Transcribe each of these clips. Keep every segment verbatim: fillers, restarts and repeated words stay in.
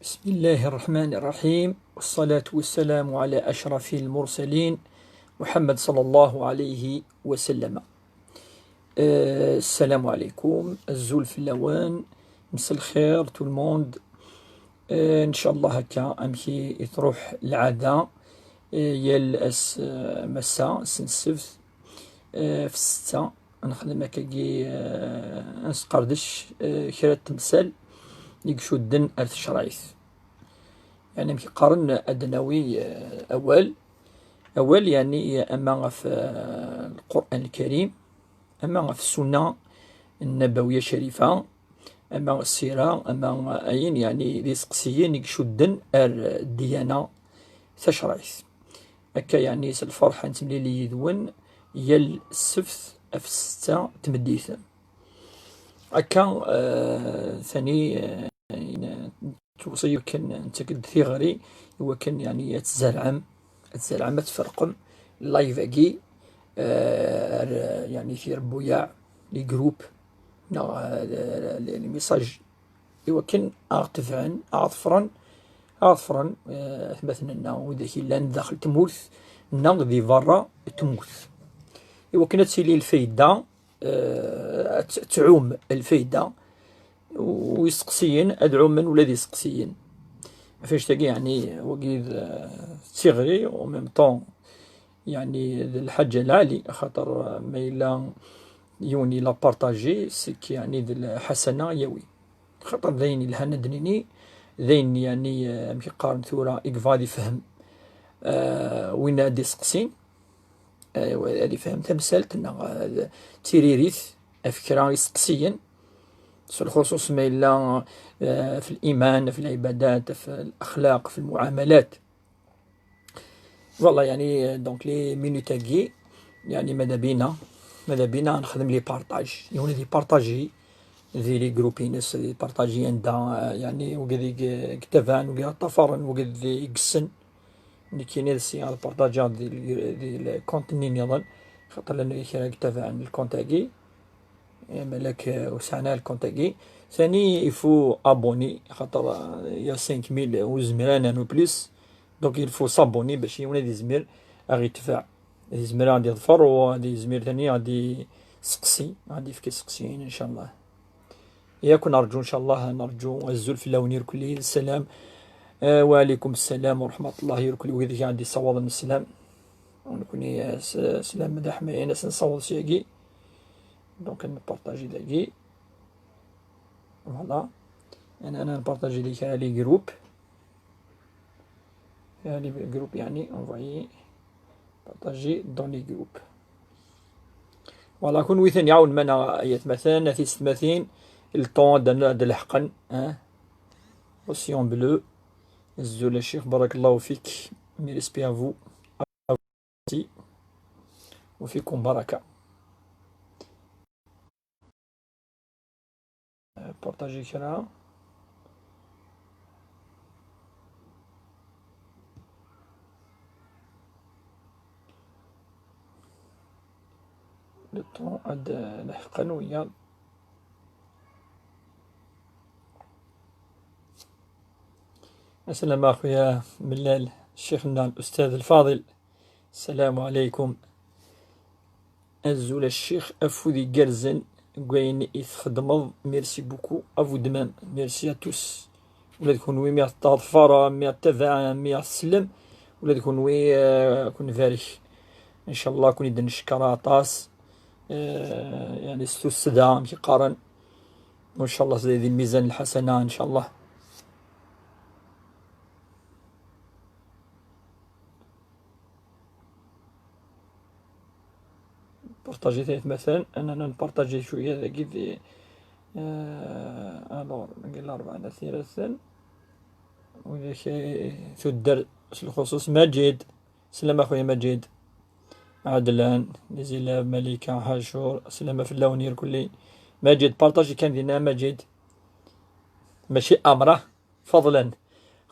بسم الله الرحمن الرحيم، والصلاة والسلام على أشرف المرسلين محمد صلى الله عليه وسلم. Euh, السلام عليكم، azul fell-awen, مساء الخير tout le monde. Euh, إن شاء الله هكا أمشي تروح العادة. Euh, yal ass, euh, massa, ass n ssebt, euh, f ssetta, نخدم هكاكي، آه، نسقردش، آه، كرا تمثال يقشودن أرث شرايث. يعني مكي قارن أدناوي، آه، أول، أول يعني أما في، آه، القرآن الكريم، أما في السنة النبوية الشريفة، أما السيرة، أما أين يعني دي سقسيين يقشودن أر الديانة تشريث. هكا يعني س الفرحة نتمليلي يدون يل السبت في ستة تمديث. هكا، آه، ثاني، آه، توصي يمكن نتاكد ثيغري، يمكن يعني تزرعم، تزرعم تفرقم اللايف اكي، آه، يعني في ربويا لي جروب، نا، آه، لي ميساج، يمكن اغتفعن، اغتفرن، اغتفرن، آه، مثلا، وإذا كي لان داخل تمورث، نا ذي برا تمورث. يمكن تسيلي الفايدة، آه، ت-، تعوم الفايدة، ويسقسيين أدعو من ولاد يسقسيين. فاش تاقي يعني وقيد، آه، تيغري، و ميم طون يعني ذي الحاجة العالي، خاطر ما إلا يوني لا بارطاجي سك يعني ذي الحسنة يوي. خاطر ذين الهنا دنيني، ذين يعني، آه، مكي قارن ثورة إقفالي فهم، آه، وين هادي سقسين. ايوا، هذه فهم تمثالت، نغ تيريريت، افكرا يسقسيين، سو الخصوص ما الا، آه، في الايمان، في العبادات، في الاخلاق، في المعاملات. فوالا، يعني، دونك لي مينوت اكي، يعني، ماذا بينا، ماذا بينا نخدم لي بارطاج، يوني دي بارطاجي، ذي لي جروبينس، ذي بارطاجي عندها، آه، يعني، وقد يك-، يكتفان، وقد يطفرن، وقد يقسن. نكيني سي على بارطاجي دي ال-، دي الكونت نينيضن، خاطر لانه كرا يكتفان الكونت اكي. إيه، ملاك، آه، وسعنا الكونت اكي. ثاني يفو ابوني، خاطر، آه، يا سانك ميل وزميران انو بليس. دونك يفو صابوني باش يونا دي زمير اغي يتفاع. دي زمير غادي يظفر، ودي زمير ثاني غادي سقسي، غادي يفكي سقسيين ان شاء الله. ياك نرجو ان شاء الله، نرجو الزول في اللون يركلي السلام. آه، وعليكم السلام ورحمة الله يركلي، وإذا كان عندي صواب السلام. ونكوني، آه، س-، سلام مدح ما ينسى نصوت سياقي. دونك نبارطاجي داكي. فوالا. انا، انا نبارطاجي ليك على لي جروب. على لي جروب يعني، انفويي بارطاجي دون لي جروب. فوالا، كون ويثن يعاون مانا ايات مثلا، في ستماثين، الطون دنا دلحقن، ها. اوسيون بلو. الزول الشيخ، بارك الله فيك. ميرسبي افو. وفيكم بركة. بارطاجي كرا. لو طون عاد لحقن ويا. السلام أخويا ملال، شيخنا الأستاذ الفاضل. السلام عليكم. Azul a ccix, afud igerrzen deg wayen i txeddmeḍ. Merci beaucoup à vous de même. Merci à tous. Ula d kunwi mi ɣ-teḍfar, mi ɣ-tettabaɛ, mi ɣ-tsellem, ula d kunwi, eh, ad ken-nbarek. Ncallah ad ken-id-neckeṛ aṭas. Eh, yeɛni s tussda, amek i qqaren. Ncallah zdayen di lmizan lḥasana, ncallah. Partager-t مثلا، أننا نبارطاجي شوية ذاكي في، آه، alors، نقول الأربعة نسير السن. وإذا شيء تدر الخصوص مجيد. سلام أخويا مجيد. عدلان، نزيلاب، مليكة، هاشور، سلام في اللون يركلي. مجيد، بارطاجي كان دينا مجيد. ماشي أمره، فضلا،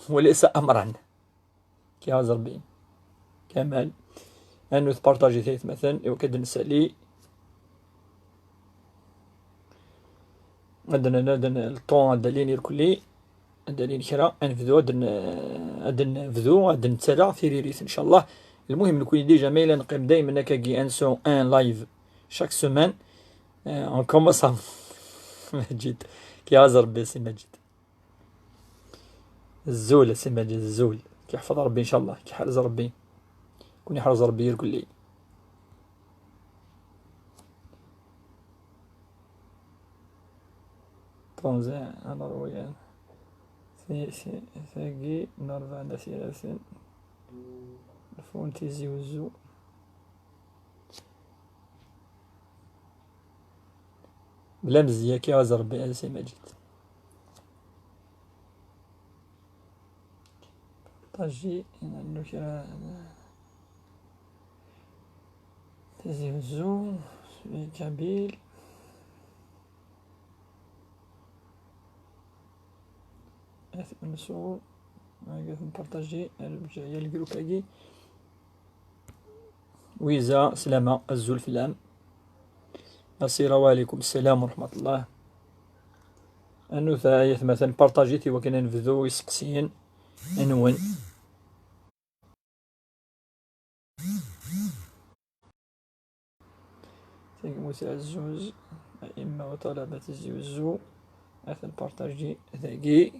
وليس أمرا. كي عاوز ربي. كمال. أنو تبارطاجي ثيث مثلا، إوا كد نسالي. عندنا، عندنا الطون، عندنا لين يركلي. ad d-alin kra, ad nebdu, ad n-, ad nebdu, ad nettarra tiririt, inchallah. Lmuhim, nekni déjà ma yella neqqim daymen akkagi ad nsu un live chaque semaine. Euh, on commence à Majid. Ki yaɛz Rebbi a Si Majid. Azul a Si Majid, azul. Ki yeḥfeḍ Rebbi, inchallah. Ki yeḥrez Rebbi. Kun yeḥrez Rebbi irkelli. Tunzi, ad nṛwu yan. Ti-, ti-, tagi n rebɛa n asiraten. Lfun Tizi Wezzu. Bla mezya, ki yaɛz Rebbi a Si Majid. Partager, nanu kra. Tizi Wezzu, Kabyle. At Mansour, ad npartaji, ad nǧǧ ya lgrup-agi. Wiza, slama, azul fell-am. Asira, wa alaykum ssalam wa rahmatullah. Anut ay atmaten, partajit i wakken ad nebdu iseqsiyen-nwen. Tagi Musa Azuz, a imma u ṭalabat Tizi Wezzu, ad ten-partaji dagi.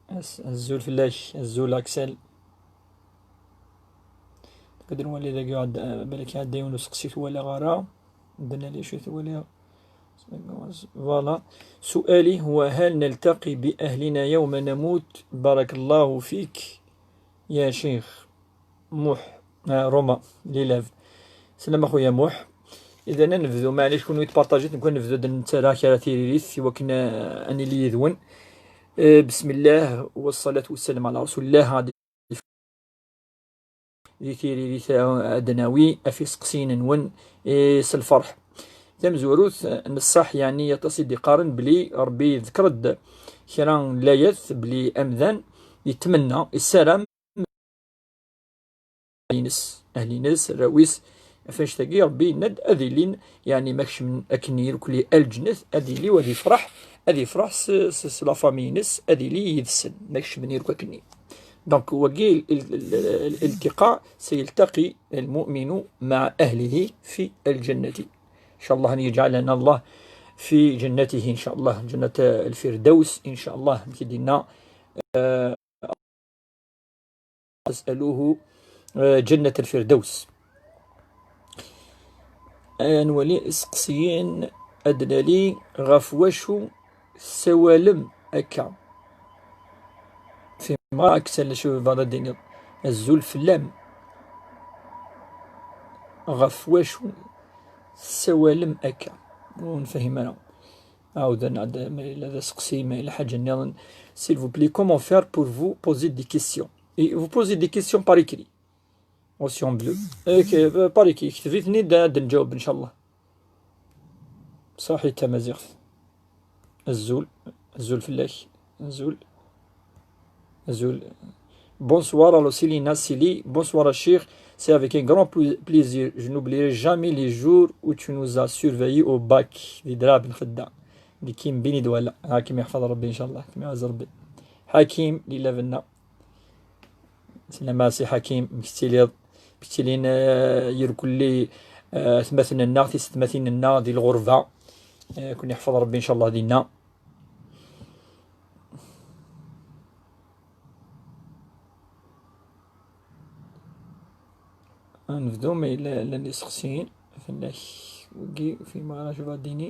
As-, azul fell-ak, azul Aksel. Nekk ad nwali dagi, ɛad-, balak iɛedda yiwen useqsi twalaɣ ara. Ddan ali acu twaliɣ. Voilà. سؤالي هو: هل نلتقي بأهلنا يوم نموت؟ بارك الله فيك يا شيخ. Muḥ, ah, Roma, Lilav. Slam a xuya Muḥ. Idan ad nebdu, maɛlic, kunwi tpartajit, nekk ad nebdu ad nettarra kra tiririt i wakken, ah, ad nili yid-wen. Eh, بسم الله والصلاة والسلام على رسول الله. Di tiririt, ah, ad nawi ɣef iseqsiyen-nwen, eh, s lferḥ. Tamezwarut, eh, n ṣṣeḥ, yeɛni aṭas i d-iqqaren belli Rebbi yedker-d kra n layat belli amdan yetmenna, yessaram ines, ahli-ines, arraw-is, ɣef annect-agi, Rebbi yenna-d ad ilin, yeɛni ma kecmen akken irkelli ar lǧennet, ad ili u ad ifreḥ, ad ifreḥ s, s, s la famille-ines, ad ili yid-sen, ma kecmen irkelli akken. Donc, wagi, ال-, ال-, ال-, الالتقاء، سيلتقي المؤمن مع أهله في الجنة. إن شاء الله أن يجعلنا الله في جنته، إن شاء الله، جنة الفردوس، إن شاء الله، amek i d-yenna, euh, أسأله، آه، جنة الفردوس. Ad nwali iseqsiyen, ad nali ɣef wacu tessawalem akka. Fehmeɣ akken acu tebɣiḍ ad d-tiniḍ. Azul fell-am. Ɣef wacu tessawalem akka? Ur nefhim ara. Ɛawden-aɣ-d ma yella d aseqsi, ma yella ḥaǧa nniḍen. S'il vous plaît, comment faire pour vous poser des questions? Et vous posez des questions par écrit. Option bleue. Ok, par écrit. Ktebt-iten-id, ad d-nǧaweb, inchallah. Ṣaḥit tamaziɣt. Azul. Azul fell-ak. Azul. Azul. Bonsoir, allo Céline, Célie. Bonsoir, a Cheikh. C'est avec un grand pl-, plaisir. Je n'oublierai jamais les jours où tu nous as surveillés au bac. Di Draɛ Ben Xedda. Di Kim Bini Douala. Hakim yeḥfeḍ Rebbi, inchallah. Hakim yeɛzez Rebbi. Hakim, Lila Benna. Slam a Si Hakim, amek tettiliḍ? Amek ttilin, eh, irkelli, eh, atmaten-nneɣ, tisetmatin-nneɣ di lɣerba? Eh, kun yeḥfeḍ Rebbi, inchallah, dinna. Ad nebdu, ma yella llan iseqsiyen fell-ak, wigi, fi ma ara jubadini.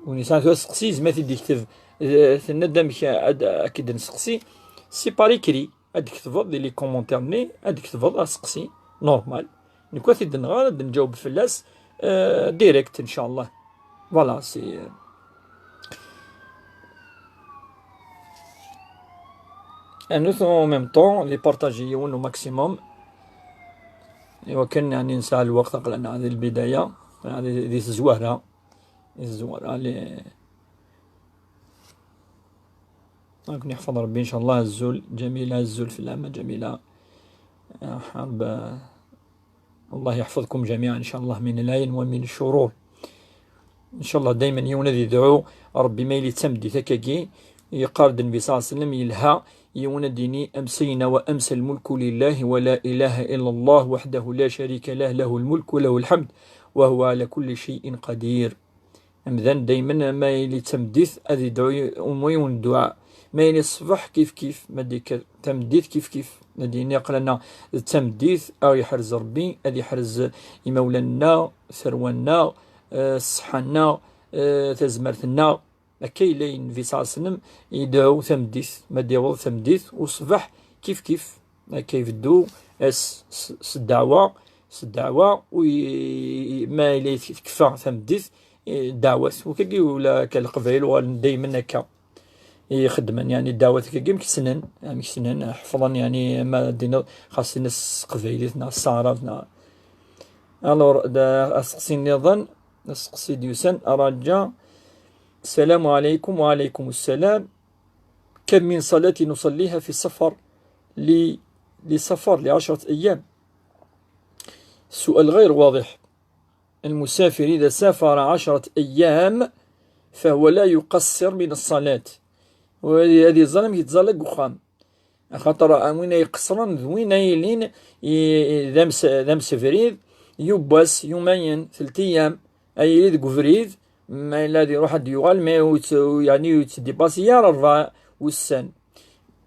Win yesɛan tura aseqsi, yezmer ad t-id-yekteb. Eh, tenna-d amek ad, ad k-id-nseqsi. Si par écrit, ad d-tketbeḍ di les commentaires-nni, ad d-tketbeḍ aseqsi, normal. Nekk ad t-id-nɣer, ad d-nǧaweb fell-as, eh, direct, inchallah. Voilà, c'est, euh, Anut en même temps, di partager yiwen au maximum. Iwakken, yeɛni, nesɛa lweqt, aql-aneɣ di lbidaya, di, di tezwara, di tezwara, li, ad ken-yeḥfeḍ Rebbi, inchallah, azul, Ǧamila, azul fell-am, a Ǧamila. Ah, Rebbi, الله يحفظكم جميعا إن شاء الله من العين ومن الشرور. إن شاء الله دايما يونا يدعو ربي ما يلي تمدي ثكاكي. يقال النبي صلى الله عليه وسلم يلها يونا ديني: أمسينا وأمسى الملك لله ولا إله إلا الله وحده لا شريك له، له الملك وله الحمد وهو على كل شيء قدير. Amdan daymen ma yili d tameddit ad yedɛu umwi n dduɛa. Ma yili ṣṣbeḥ kif kif, ma d-yekker tameddit kif kif. Ad yini aql-aneɣ d tameddit, ad yeḥrez Rebbi, ad yeḥrez imawlan-nneɣ, tarwa-nneɣ, eh, ṣṣeḥḥa-nneɣ, eh, tazmert-nneɣ. Akka yella Nnbi ṣalla Llahu ɛalayhi wa sallam, yedɛu tameddit, ma d-yaweḍ tameddit, u ṣṣbeḥ kif kif. Akka ibeddu ass s, s ddeɛwa, s ddeɛwa, u y-, ma yella tekfa tameddit, eh, ddeɛwat. Ukagi ula akka Leqbayel uɣalen daymen akka i xeddmen, yani ddeɛwat akkagi amek ssnen, amek ssnen, ḥefḍen, yani ma d-tiniḍ xas tiniḍ s teqbaylit neɣ s taɛrabt neɣ. Alors, da aseqsi nniḍen, aseqsi d-yusan, araǧa. السلام عليكم. وعليكم السلام. كم من صلاة نصليها في السفر ل-، لسفر لعشرة أيام؟ السؤال غير واضح. المسافر إذا سافر عشرة أيام فهو لا يقصر من الصلاة. وهذه، هذه الظلم يتزلق وخام. Axaṭer, a, win ay iqeṣṣren d win ay yilin i, i, d ames-, d amsebrid, yiwwas, yumayen, telt ayyam, ay yili deg ubrid, ma yella ad iruḥ ad d-yuɣal, mais ur tt-, ur, yeɛni ur yettdipasi ara rebɛa wussan.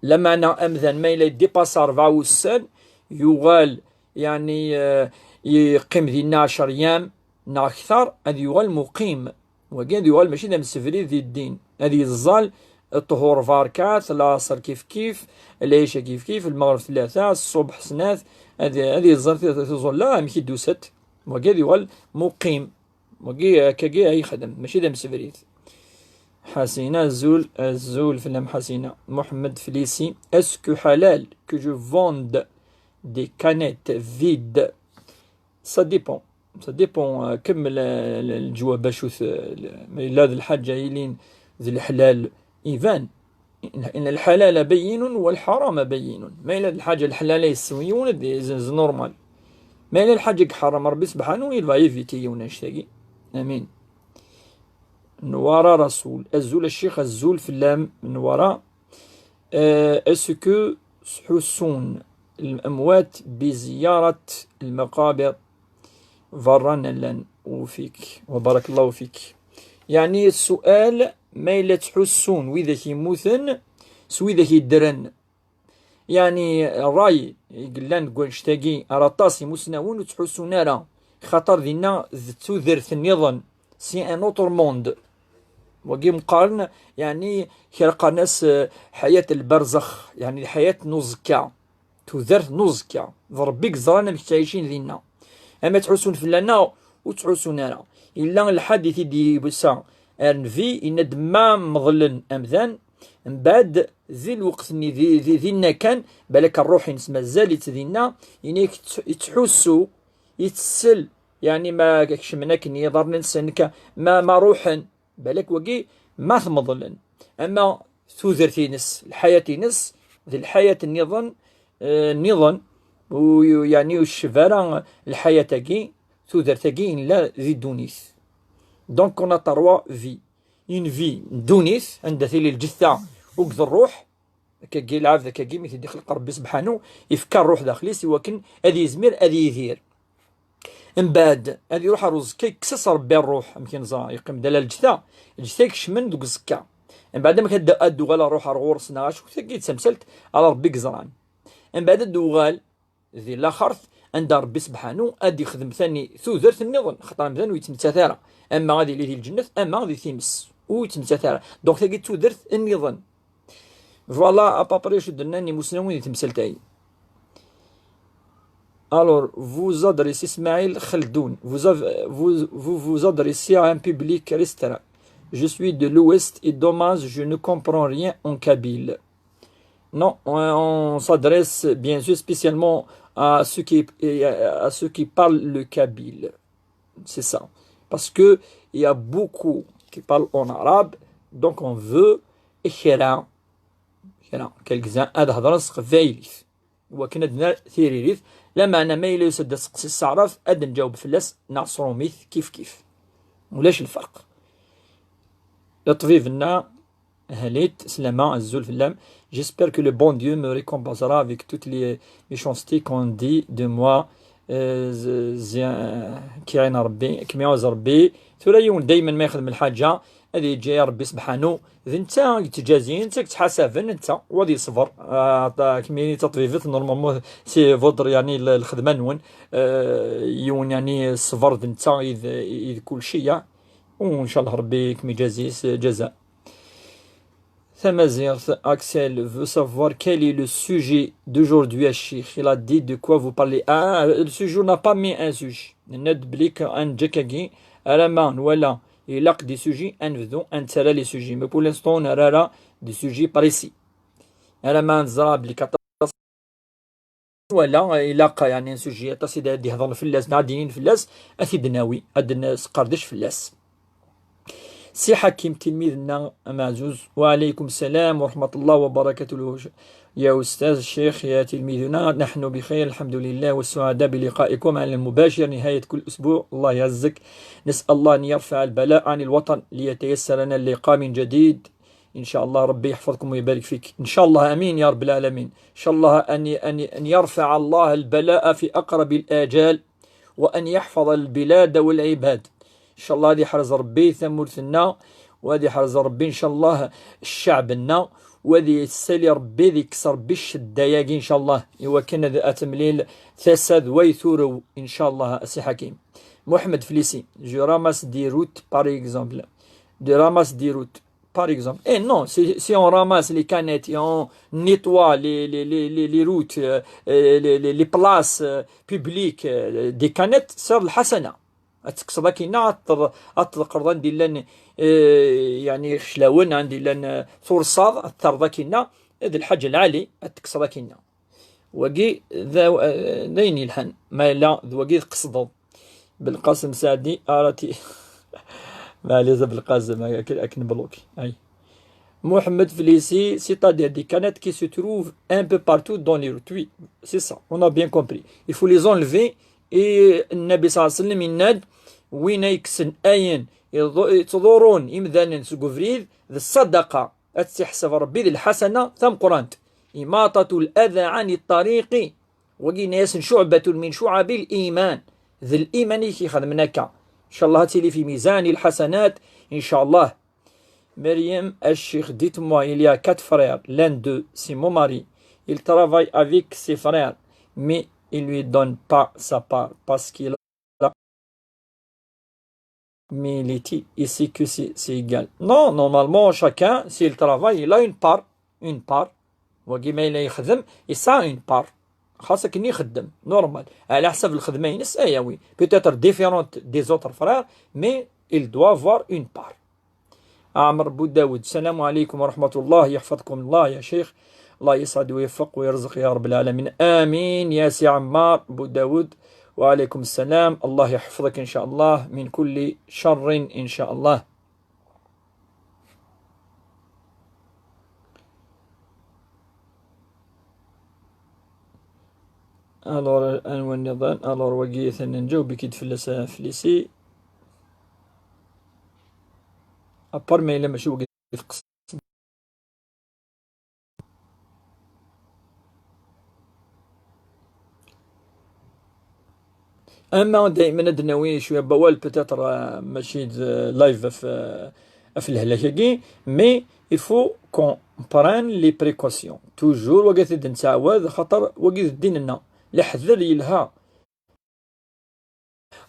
Lameɛna amdan ma yella yeddipasi rebɛa wussan, yuɣal, yeɛni, eh, yeqqim dinna ɛecṛa ayyam neɣ akteṛ, ad yuɣal muqim. Wagi ad yuɣal mačči d amsebrid di ddin. Ad yeẓẓal ṭṭhur rebɛa rkaɛat, lɛaṣer kif kif, lɛica kif kif, lmeɣreb tlata, ṣṣubḥ snat, ad, ad yeẓẓal ti-, tiẓulla amek i d-tusa-d. Wagi ad yuɣal muqim. Wagi akkagi ay yexdem, mačči d amsebrid. Ḥasina, azul, azul fell-am Ḥasina. Muḥemmed Flisi, est-ce que halal que je vende des canettes vides? Ça dépend. Ça dépend, euh, كمل، آه، الجواب شو ث-، ما إلا هذه الحاجة يلين ذي الحلال يبان. إن، إن الحلال بين والحرام بين. ما إلا هذه الحاجة الحلال يسوي يولد زي، زي normal. ما إلا الحاجة حرام ربي سبحانه يلفا يفيتي يونا شتاقي. آمين. نوارا رسول. أزول الشيخ أزول في اللام نوارا. آه، est-ce que تحسون الأموات بزيارة المقابر؟ Varran llan. وفيك وبارك الله فيك. يعني السؤال ما إلا تحسون وإذا كيموتن سو إذا كيدرن. يعني الرأي يقلان قول شتاقي أرى طاسي مسناون وتحسون أرى خطر ذينا ذتو ذرث النظن. C'est un autre monde. وقي مقارن، يعني، كيرقى ناس، آه، حياة البرزخ، يعني، حياة نزكا. تودرت نزكا. ضربيك زرانا مش عايشين ذينا. أما تحسون في لنا وتحسون أنا. إلا الحديث دي بسا أرنفي إن دما مظلن أمذان. من بعد ذي الوقت ني ذي، ذي، ذينا كان، بالك الروح ينس مازال يتذينا، إنك تحسو، يتسل، يعني ما كشمنا كني ضرنا نسنك، ما، ما روحن. Balak wagi ma t-meḍlen. Ama tudert-ines, lḥayat-ines, d lḥayat nniḍen, eh, nniḍen, u, yeɛni ur tecba ara lḥayat-agi, tudert-agi nella di ddunit. Donc on a trois vies. Une vie n ddunit, anda tili lǧetta akked ṛṛuḥ, akkagi lɛebd akkagi mi t-id-ixleq Ṛebbi sebḥanu, ifka ṛṛuḥ daxel-is i wakken ad yezmir ad yidir. Mbeɛd, ad iruḥ ɣer uẓekka, yekkes-as Ṛebbi ṛṛuḥ, amek i neẓra, yeqqim-d ala lǧetta, lǧetta ikecmen deg uẓekka. Mbeɛd, amek ad, ad d-tuɣal ṛṛuḥ ar ɣur-s, neɣ acu, tagi d tamsalt ara Ṛebbi yeẓran. Mbeɛd, ad d-tuɣal di laxert, anda Ṛebbi sebḥanu ad ixdem tani tudert nniḍen, xaṭer amdan ur yettmettat ara, ama ad yili di lǧennet, ama di times, ur yettmettat ara. Donc, tagi d tudert nniḍen. Voilà, à peu près, acu d-nnan imusnawen di temsalt-ayi. Alors, vous adressez, Ismail Khaldoun, vous avez, vous, vous, vous adressez à un public restreint. Je suis de l'Ouest et dommage, je ne comprends rien en kabyle. Non, on, on s'adresse bien sûr spécialement à ceux qui, à ceux qui parlent le kabyle. C'est ça. Parce que il y a beaucoup qui parlent en arabe, donc on veut écrire, voilà, quelques-uns ad hedren s teqbaylit. Wakken ad d-nerr tiririt, Lameɛna ma yella yusa-d aseqsi s taɛrabt, ad nǧaweb fell-as, neɣ s trumit, kif kif. Ulac lferq. Ṭṭbib-nneɣ, ahlit, slama, azul fell-am. J'espère que le bon Dieu me récompensera avec toutes les méchancetés qu'on dit de moi. Euh, z-, z-, euh, kiɛin Rebbi, kmiɛuz Rebbi. Tura yiwen daymen ma yexdem lḥaǧa, ad yeǧǧa Rebbi sebḥanu. D netta i yettǧazin, netta i yettḥasaben, netta, u ad yeṣber. Ah, ta-, kemmini taṭbibt, normalement, c'est votre, yani, l-, lxedma-nwen. Euh, yiwen, yani, ṣṣber d netta i d, i d kulci, ya. U, ncallah, Rebbi kem-iǧazi s ǧaza. Tamaziɣt, Axel veut savoir quel est le sujet d'aujourd'hui, à Cheikh. Il a dit de quoi vous parlez. Ah, le sujet, on n'a pas mis un sujet. Nenna-d belli kan ad neǧǧ akkagi, alamma nwala ilaq des sujets, ad nebdu ad nettarra les sujets. Mais pour l'instant, ur nerra ara des sujets précis. Alamma neẓra belli aṭas wala, ilaq, yani, sujet aṭas i d-, ad d-ihḍer fell-as, neɣ ad d-inin fell-as, ad t-id-nawi, ad d-nesqerdec fell-as. Si Ḥakim, tilmid-nneɣ ameɛzuz. وعليكم السلام ورحمة الله وبركاته. يا أستاذ الشيخ، يا تلميذنا، نحن بخير الحمد لله، والسعداء بلقائكم على المباشر نهاية كل أسبوع. الله يعزك. نسأل الله أن يرفع البلاء عن الوطن، ليتيسر لنا اللقاء من جديد. إن شاء الله ربي يحفظكم ويبارك فيك. إن شاء الله، آمين يا رب العالمين. إن شاء الله أن، أن، أن يرفع الله البلاء في أقرب الآجال، وأن يحفظ البلاد والعباد. إن شاء الله ad yeḥrez Rebbi tamurt-nneɣ, u ad yeḥrez Rebbi, إن شاء الله, ccɛeb-nneɣ, u ad yessali Rebbi, ad yekkes Rebbi ccedda-yagi, إن شاء الله, i wakken ad, ad temlil tasa d way turew, إن شاء الله, a Si Ḥakim. Muḥemmed Flisi, je ramasse des routes, par exemple. Je ramasse des routes. Par exemple. Eh non, si, si on ramasse les canettes et on nettoie les, les, les, les, les routes, euh, euh, les, les, les places, euh, publiques, euh, des canettes, c'est الحسنة. Ad tekkseḍ akkin-a, ad teḍ-, ad tḍeqqreḍ anda llan, euh, yani, ixeclawen, anda llan, euh, tursaḍ, ad terreḍ akkin-a, d lḥaǧa lɛali, ad tekkseḍ akkin-a. Wagi d, d ayen yelhan, ma yella d wagi tqesdeḍ. Belqasem Saɛdi, ara ti-, Maɛliza Belqasem, ak-, akken bloqué. Ay. Mohamed Flissi, c'est-à-dire des canettes qui se trouvent un peu partout dans les routes. Oui, c'est ça, on a bien compris. Il faut les enlever. Et Nabi صلى الله عليه وسلم yenna-d, win ay yekksen ayen yettḍurrun imdanen seg ubrid, d ṣṣadaqa. Ad tt-iḥseb Rebbi d lḥasana tameqqrant. إماطة الأذى عن الطريق. Wagi yenna-yasen شعبة من شعب الإيمان. D liman i k-ixedmen akka. إن شاء الله ad tili في ميزان الحسنات، إن شاء الله. Meryem, Cheikh, dites-moi, il y a quatre frères. L'un d'eux, c'est mon mari. Il travaille avec ses frères, mais il lui donne pas sa part parce qu'il a milité ici que c'est, c'est égal. Non, normalement, chacun, s'il travaille, il a une part. Une part. Wagi ma yella yexdem, yesɛa une part. Xas akken ixeddem, normal. Ɛla ḥsab lxedma-ines, eh oui. Peut-être différente des autres frères, mais il doit avoir une part. Ɛmer Budawed, السلام عليكم ورحمة الله، يحفظكم الله يا شيخ. الله يسعد ويوفق ويرزق يا رب العالمين. آمين يا سي عمار بوداود. وعليكم السلام. الله يحفظك إن شاء الله من كل شر إن شاء الله. Alors, anwa nniḍen? Alors, wagi atan nǧaweb-ik-id fell-as, a Flisi. À part ma yella mačči wagi tqes-, ama daymen ad d-nawi cwiya n wawal, peut-être, euh, mačči d, euh, live ɣef, euh, ɣef lehlak-agi, mais il faut qu'on prenne les précautions. Toujours, wagi ad t-id-nettɛawad, xaṭer wagi d ddin-nneɣ. Leḥder yelha.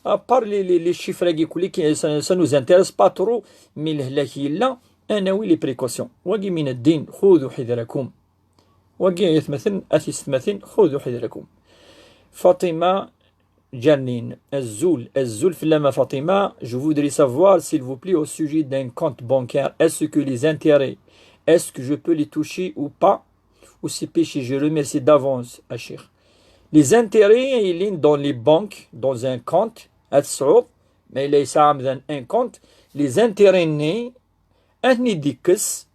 À part les, les, les chiffres-agi kulli qui, ça, ça nous intéresse pas trop, mais lehlak yella, ad nawi les précautions. Wagi min ddin, خذوا حذركم. Wagi ay atmaten, a tisetmatin, خذوا حذركم. Fatima Janine, azul, azul fell-am a Fatima, je voudrais savoir, s'il vous plaît, au sujet d'un compte bancaire, est-ce que les intérêts, est-ce que je peux les toucher ou pas? Ou c'est péché? Je remercie d'avance, a Cheikh. Les intérêts, il est dans les banques, dans un compte, ad tesɛuḍ, ma yella yesɛa amdan un compte, les intérêts-nni, ad ten-id-ikkes,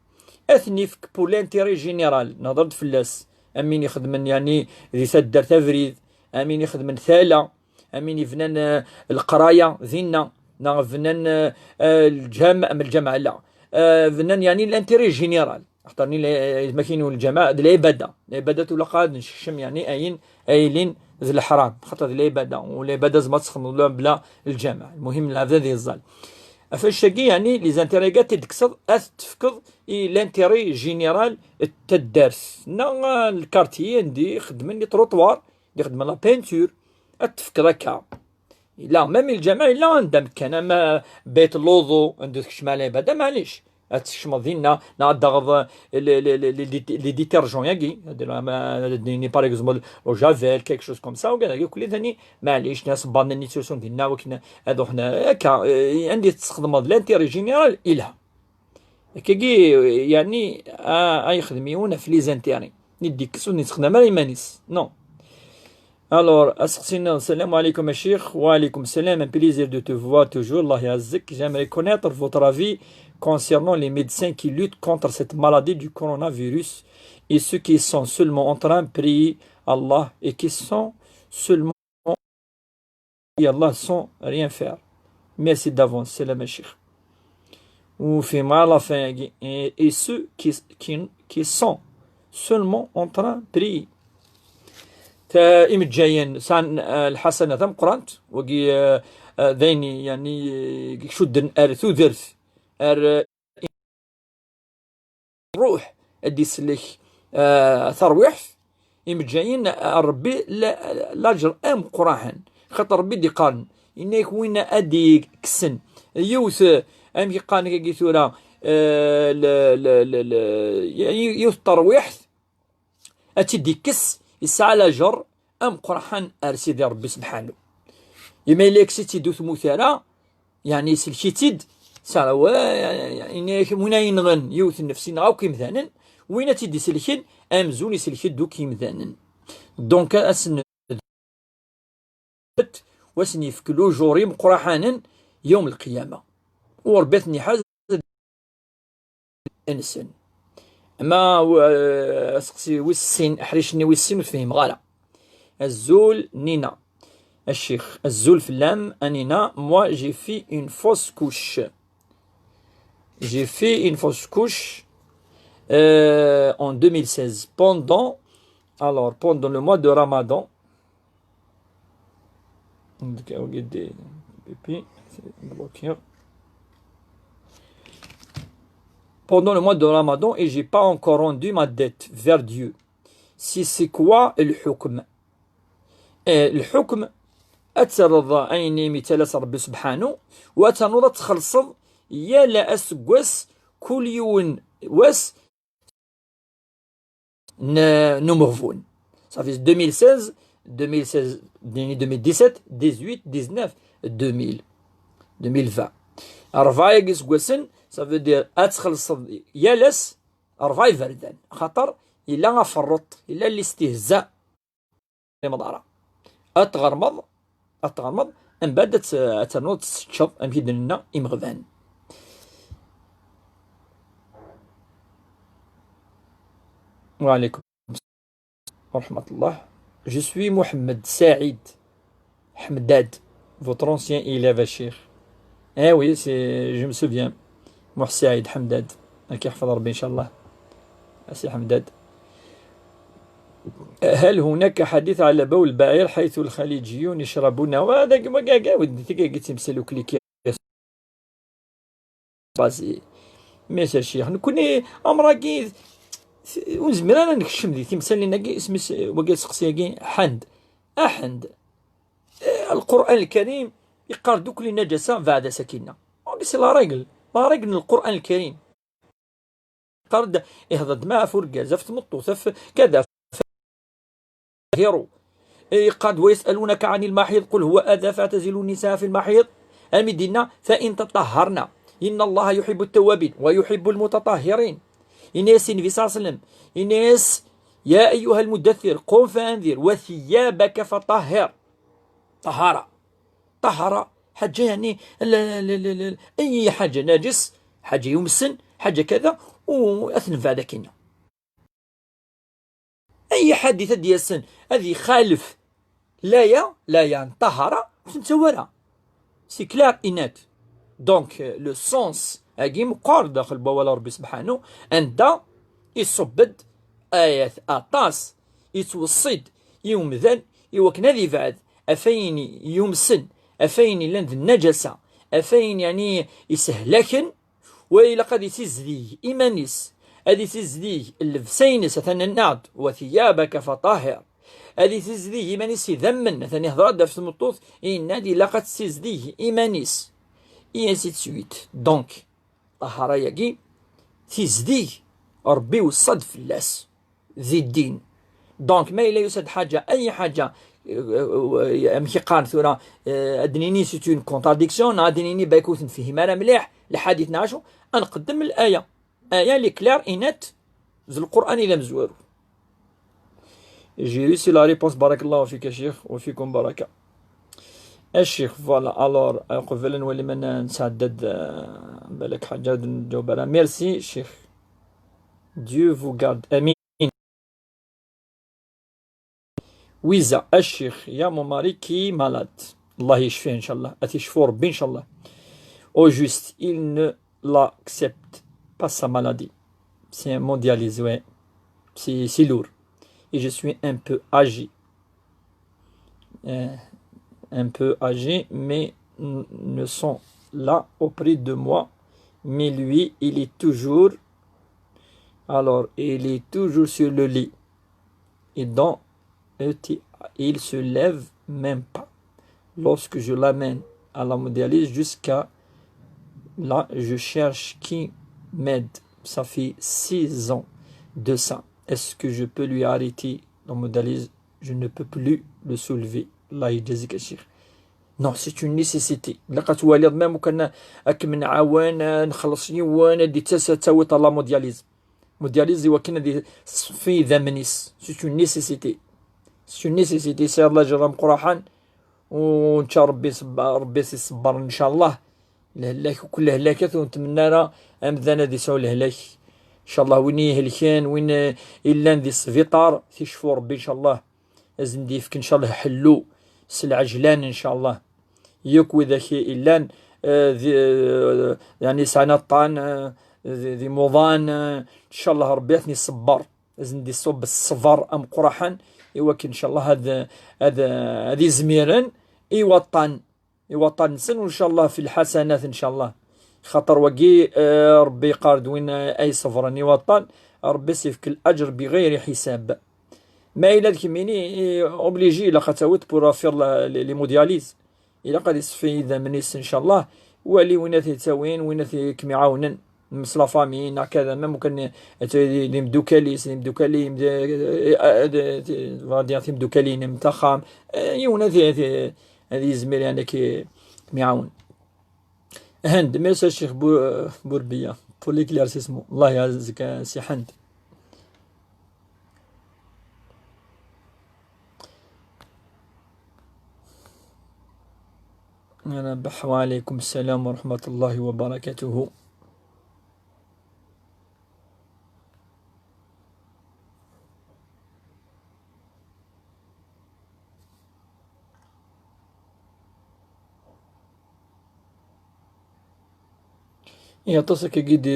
ad ten-ifk pour l'intérêt général, nehḍer-d fell-as, am win ixedmen, yani, di taddart abrid, am win ixedmen tala, am win yebnan, eh, leqraya dinna, neɣ bnan, eh, eh, lǧam-, am lǧameɛ, la. Eh, bnan, yeɛni, l'intérêt général. Axaṭer ni la-, ma kien lǧameɛ, d lɛibada. Lɛibada ur ilaq ad nsekcem, yeɛni, ayen, aylin d leḥram. Xaṭer d lɛibada. U lɛibada tzemreḍ ad tt-txedmeḍ bla lǧameɛ. Lmuhim, lɛebd ad yeẓẓal. Ɣef wannect-agi, yeɛni, les intérêts-agi ad t-id-tekkseḍ, ad t-tefkeḍ i l'intérêt général n taddart. Neɣ, eh, lkartiye, anda i xeddmen les trottoirs, anda i xeddmen la peinture, ad t-tefkeḍ akka. Yella, même lǧameɛ yella anda amkan, am, eh, beyt lwuḍu, anda ur tkeččem ara lɛibada, maɛlic. Ad tkecmeḍ dinna, neɣ ad d-taɣeḍ, eh, les, les, les, les, les détergents-agi, ad d-, am, ad d-nini, par exemple, l'eau de javel, quelque chose comme ça, u dagi kulli thani, maɛlic, neɣ isebbaḍen-nni ttrusun dinna, wakken ad ruḥen, akka, eh, anda i tessexdmeḍ l'intérêt général, yelha. Akkagi, yeɛni, a, a yexdem yiwen ɣef les intérêts. I d-ikkes ur d-yettxedam ara iman-is. Non. Alors, aseqsi-nni, السلام عليكم يا شيخ. وعليكم السلام, un plaisir de te voir toujours, Allah يعزك. J'aimerais connaître votre avis concernant les médecins qui luttent contre cette maladie du coronavirus et ceux qui sont seulement en train de prier Allah et qui sont seulement prier Allah sans rien faire. Merci d'avance, salam ya cheikh. Ou fait mal à la fin, et, et ceux qui, qui, qui sont seulement en train de prier. Ta-, imejjayen sɛan, eh, lḥasana tameqqrant, wagi, eh, eh, d ayen, yeɛni, eh, icudden ar tudert, ar, eh, ṛṛuḥ, ad d-isellek, eh, tarwiḥt, imejjayen, eh, Ṛebbi la-, laǧer ameqqran. Xaṭer Ṛebbi d-iqqaren, yenna-yak win ad d-ikksen yiwet, eh, amek i qqaren akkagi tura, eh, l-, l-, l-, l-, yiwet n terwiḥt, ad tt-id-ikkes, yesɛa laǧer ameqqran ar Sidi Ṛebbi sebḥanu. Imi yella yekkes-itt-id ur temmut ara, yeɛni isellek-itt-id, sara wa-, yenna-yak win ay yenɣen yiwet n nnefs, yenɣa akk imdanen, win ad tt-id-isellken, amzun isellek-d akk imdanen. Donc, ad sen-, wa sen-yefk lujur imeqqranen yawm lqiyama. U Ṛebbi ad ten-iḥaz nsen. Ama, eh, aseqsi wis sin, aḥric-nni wis sin ur t-fhimeɣ ara. Azul Nina. A ccix, azul fell-am, a Nina. Moi, j'ai fait une fausse couche. J'ai fait une fausse couche, euh, en deux mille seize, pendant, alors, pendant le mois de Ramadan. Pendant le mois de Ramadan, et j'ai pas encore rendu ma dette vers Dieu. Si c'est quoi le hukm? Eh, lḥukm, ad terreḍ ayen i mi ttala-s Ṛebbi subḥanu, u ad ternuḍ ad txellṣeḍ yal aseggas, kul yiwen wass n, n umeɣbun. Ça fait deux mille seize, deux mille seize, deux mille dix-sept, dix-huit, dix-neuf, deux mille, deux mille vingt. Ṛebɛa-agi iseggasen, ça veut dire ad txellṣeḍ yal ass ṛebɛa iberdan. Xaṭer yella aferruṭ, yella listihza. Ur tefhimeḍ ara. Ad tɣermeḍ, ad tɣermeḍ, mbeɛd ad t-, ad ternuḍ ad teččeḍ, amek i d-nenna, imeɣban. وعليكم السلام ورحمة الله. Je suis Mohamed Saïd Hamdad, votre ancien élève, à Cheikh. Eh oui, c'est, je me souviens. Mohamed Saïd Hamdad. Ad k-iḥfeḍ Ṛebbi, إن شاء الله. A Si Ḥemdad. هل هناك حديث على بول البعير حيث الخليجيون يشربونه؟ هذا كما كاع، كاع ودي تيكا قلت مسلوك لي كي بازي. Mais a cheikh, nekkni amragi ur nezmir ara nekcem di timsalin-agi, isem-is wagi aseqsi-agi, Ḥend. Aḥend. Eh, Lqur'an Lkarim yeqqar dukli naǧasa, beɛd asakina. Donc, c'est la règle. La règle n Lqur'an Lkarim. Yeqqar-d, ihḍer-d ma ɣef urgaz, ɣef tmeṭṭut, ɣef kada, ɣef hiru. Yeqqar-d, ويسألونك عن المحيض قل هو أذى فاعتزلوا النساء في المحيض. Armi d-yenna, فإن تطهرن إن الله يحب التوابين ويحب المتطهرين. Yenna-yas Nnbi صلى الله عليه وسلم, yenna-yas, يا أيها المدثر قم فأنذر وثيابك فطهر. Ṭahara. Ṭahara, ḥaǧa, yeɛni, la, la, la, la, ay ḥaǧa naǧes, ḥaǧa yumsen, ḥaǧa kada, u ad t-nebɛed akkin. Ay ḥadit ad d-yasen, ad ixalef L'aya, l'aya n ṭṭahara, ur tent-tawara. C'est clair et net. Donc, euh, le sens agi meqqar daxel n wawal n Ṛebbi subḥanu, anda iṣubb-d ayat aṭas, yettweṣṣi-d i umdan i wakken ad ibɛed ɣef ayen yumsen, ɣef ayen yellan d nnajasa, ɣef ayen, yeɛni, isehlaken, wa ilaq ad itizdig iman-is, ad itizdig llebsa-ines, atan yenna-d: "Wa thiyabaka fatahhir." Ad itizdig iman-is s idammen, atan ihder-d ɣef tmeṭṭut, yenna-d ilaq ad tessizdig iman-is. Et ainsi de suite. Donc, ṭṭahara-agi tizdig, Ṛebbi iweṣṣa-d fell-as di ddin. Donc, ma yella yusa-d ḥaǧa, ay ḥaǧa, euh, euh, amek i qqaren tura, euh, ad d-nini c'est une contradiction, neɣ ad d-nini balak ur t-nefhim ara mliḥ, lḥadit neɣ acu, ad nqeddem l'aya. Aya li clair et net, d Lqur'an i d amezwaru. J'ai réussi la réponse, barakallahu fik a Cheikh, wa fikum baraka. A Cheikh, voilà, alors, euh, qbel ad nwali ma n-, nesɛedda-d, euh, balak ḥaǧa ad nǧaweb ara. Merci, Cheikh. Dieu vous garde. Amin. Wiza, a Cheikh, il y a mon mari qui est malade. Allah yecfi, inchallah. Ad t-yecfu Rebbi, inchallah. Au juste, il ne l'accepte pas sa maladie. C'est un mondialisé, ouais. C'est, c'est lourd. Et je suis un peu âgé. Euh, un peu âgé, mais n-, ne sont là auprès de moi. Mais lui, il est toujours, alors, il est toujours sur le lit. Et donc, il se lève même pas. Lorsque je l'amène à la mondialise, jusqu'à là, je cherche qui m'aide. Ça fait six ans de ça. Est-ce que je peux lui arrêter la mondialise? Je ne peux plus le soulever. Allah yejzi-k a Cheikh. Non, c'est une nécessité. Ilaq ad twaliḍ, même kan ad kem-nɛawen, ad nxelleṣ yiwen, ad d-ittas ad tawiḍ à la mondialise. Mondialise i wakken ad iṣeffi idammen-is. C'est une nécessité. C'est une nécessité. Sɛiḍ lajer ameqqraḥan, u nečča Rebbi isebba-, Rebbi s-iṣebber, inchallah. Lehlak, akk lehlakat ur netmenna ara amdan ad isɛu lehlak. Inchallah, win ihelken, win, eh, illan di sbiṭar, ticfu Rebbi, inchallah. Ad sen-d-yefk, inchallah, ḥellu s lɛejlan, inchallah. Yakk widak i illan, eh, di, eh, yeɛni sɛan aṭṭan, eh, di, di muḍan, eh, inchallah Rebbi ad ten-iṣebber. Ad sen-d-iṣubb ṣṣber ameqqraḥen, i wakken, inchallah, ad, ad, ad izmiren i waṭṭan, i waṭṭan-nsen, u inchallah fi lḥasanat, inchallah. Xaṭer wagi, eh, Rebbi yeqqar-d win ay iṣebren i waṭṭan, Rebbi s-ifk laǧer bi ɣayri ḥisab. Ma yella d kemmini, eh, obligé ilaq ad tawiḍ pour faire la, les, les mondialises. Ilaq ad iṣeffi idammen-is, inchallah. Wali win ad t-ittawin, win ad t-, kem-iɛawnen. Mmes la famille, neɣ kada, même kan d, d, d imdukal-is, d imdukal-im, d, eh, d, d, va dire, timdukal-inem, taxxam. Eh, yiwen ad, ad, ad yizmir, yeɛni, ad k-, kem-iɛawen. Hend, merci a Cheikh Bou-, Bourbiya, pour l'éclaircissement. Allah yɛezzik a Si Hend. Rabeḥ, wa ɛalaykum sslam wa raḥmat Llah wa barakatuh. I aṭas akkagi d,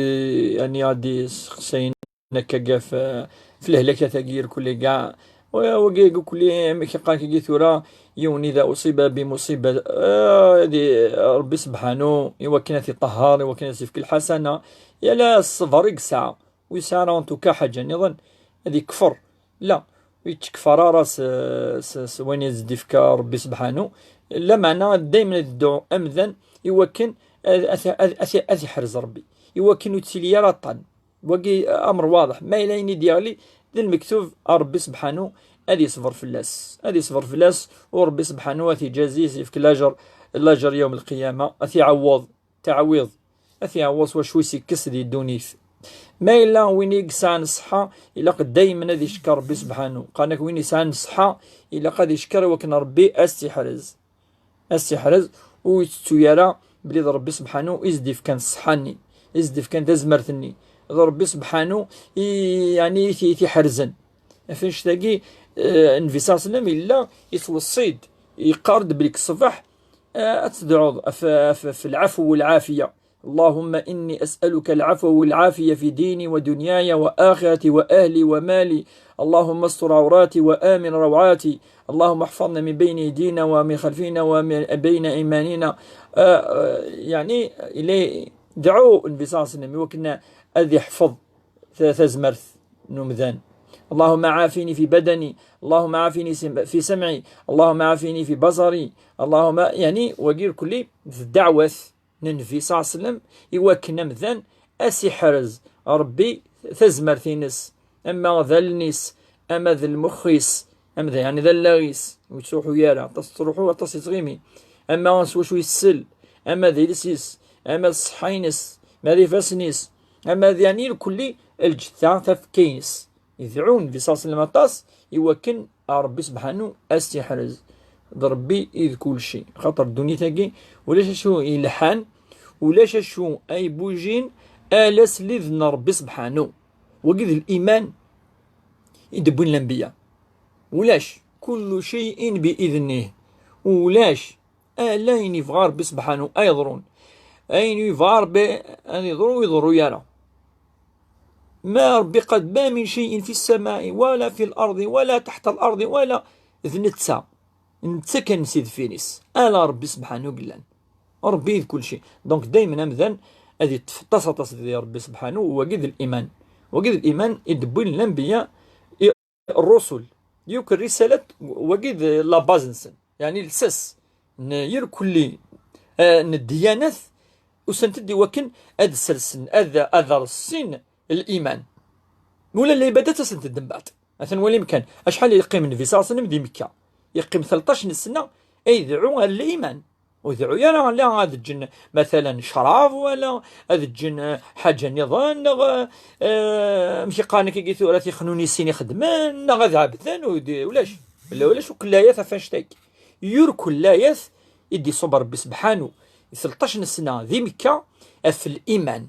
yeɛni, ad d-iseqsayen akkagi ɣef, ɣef lehlakat-agi irkelli kkaɛ. Wa-, wagi irkelli, amek i qqaren akkagi tura, yiwen ida uṣiba bi muṣiba, eh, di Rebbi sebḥanu, i wakken ad t-iṭehher, i wakken ad s-ifk lḥasana. Yala ṣṣber i yesɛa. Ur yesɛi ara en tout cas ḥaǧa nniḍen, ad yekfer. La, ur yettkeffer ara s, s, s wayen i s-d-ifka Rebbi sebḥanu. Lameɛna daymen ad yeddu amdan i wakken ad, ad, ad, ad, ad iḥrez Rebbi, i wakken ur yettili ara aṭṭan. Wagi amer waḍeḥ. Ma yella ayen i d-yeɣli, d lmektub, a Rebbi sebḥanu ad yeṣber fell-as. Ad yeṣber fell-as, u Rebbi sebḥanu ad t-iǧazi, ad s-ifk lajer, lajer yawm lqiyama, ad t-iɛewweḍ. Taɛwiḍ, ad t-iɛewweḍ s wacu i s-ikkes di ddunit. Ma yella win i yesɛan ṣṣeḥḥa, ilaq daymen ad icekkeṛ Rebbi sebḥanu. Qqaren-ak win yesɛan ṣṣeḥḥa, ilaq ad icekkeṛ i wakken Rebbi ad s-tt-iḥrez. Ad s-tt-iḥrez, ur yettettu ara belli d Rebbi sebḥanu i s-d-ifkan ṣṣeḥḥa-nni, i s-d-ifkan tazmert-nni. D Rebbi sebḥanu i, yeɛni, i t-, i t-iḥerzen. Ɣef annect-agi, eh, Nnbi ṣalla Llahu ɛalayhi wa sallam yella yettweṣṣi-d, yeqqar-d belli ṣṣbeḥ, eh, ad tedɛuḍ ɣef, ɣef, ɣef lɛefw u lɛafiya. اللهم إني أسألك العفو والعافية في ديني ودنياي وآخرتي وأهلي ومالي. اللهم استر عوراتي وآمن روعاتي. اللهم احفظنا من بين أيدينا ومن خلفنا ومن بين أيماننا. Eh, eh, yeɛni, yella yedɛu Nnbi ṣalla Llahu ɛalayhi wa sallam i wakken ad yeḥfeḍ ta-, tazmert n umdan. اللهم عافني في بدني، اللهم عافني سم-، في سمعي، اللهم عافني في بصري، اللهم، yeɛni, wagi irkelli d ddeɛwat n Nnbi ṣalla Llahu ɛalayhi wa sallam, i wakken amdan ad s-iḥrez Rebbi tazmert-ines, ama d allen-is, ama d lmux-is, ama d, yeɛni, d allaɣ-is, ur yettruḥu ara, aṭas yettruḥu, aṭas yettɣimi, ama s wacu yessel, ama d iles-is, ama d ṣṣeḥḥa-ines, ama d ifassen-is, ama d, yeɛni, irkelli lǧetta tafekka-ines. Idɛu Nnbi ṣalla Llahu ɛalayhi wa sallam aṭas i wakken Rebbi subḥanu ad s-iḥrez. D Rebbi i d kulci. Xaṭer ddunit-agi ulac acu yelḥan, ulac acu ay bujin ala s lidn n Rebbi subḥanu. Wagi d liman i d-wwin lanbiya. Ulac, كل شيء بإذنه. Ulac ala ayen yebɣa Rebbi subḥanu ay yeḍrun. Ayen yebɣa Rebbi ad yeḍru, ur iḍerru ara. Ma Rebbi qad, ما من شيء في السماء ولا في الأرض ولا تحت الأرض ولا, d netta. Netta kan s idfinis. Ala Rebbi subḥanu i yellan. Rebbi d kulci. Donc, daymen amdan ad yeṭṭef aṭas, aṭas di Rebbi subḥanu, wagi d liman. Wagi d liman i d-wwin lanbiya, i, الرسل. Yakk risalat, wagi d la base-nsen. Yeɛni lsas n yirkelli, eh, n ddyanat, usant-d i wakken ad sersen, ad, ad rṣin liman. Ula lɛibada ttasent-d mbeɛd. Atan walim kan, acḥal yeqqim Nnbi ṣalla Llahu ɛalayhi wa sallam di Mekka? Yeqqim tleṭṭac n ssna, ay yedɛu ɣer liman. Ur deɛɛu ara la ad ǧǧen, matalan, ccrab, wala ad ǧǧen, eh, ḥaǧa nniḍen, neɣ, eh, amek i qqaren akkagi tura, tixnunin i xeddmen, neɣ ad ɛebden, ur d-, ulac. Ula ulac ukk layat ɣef annect-agi. Yir ukk layat i d-iṣubb Rebbi subḥanu, i tleṭṭac n ssna di Mekka, ɣef liman.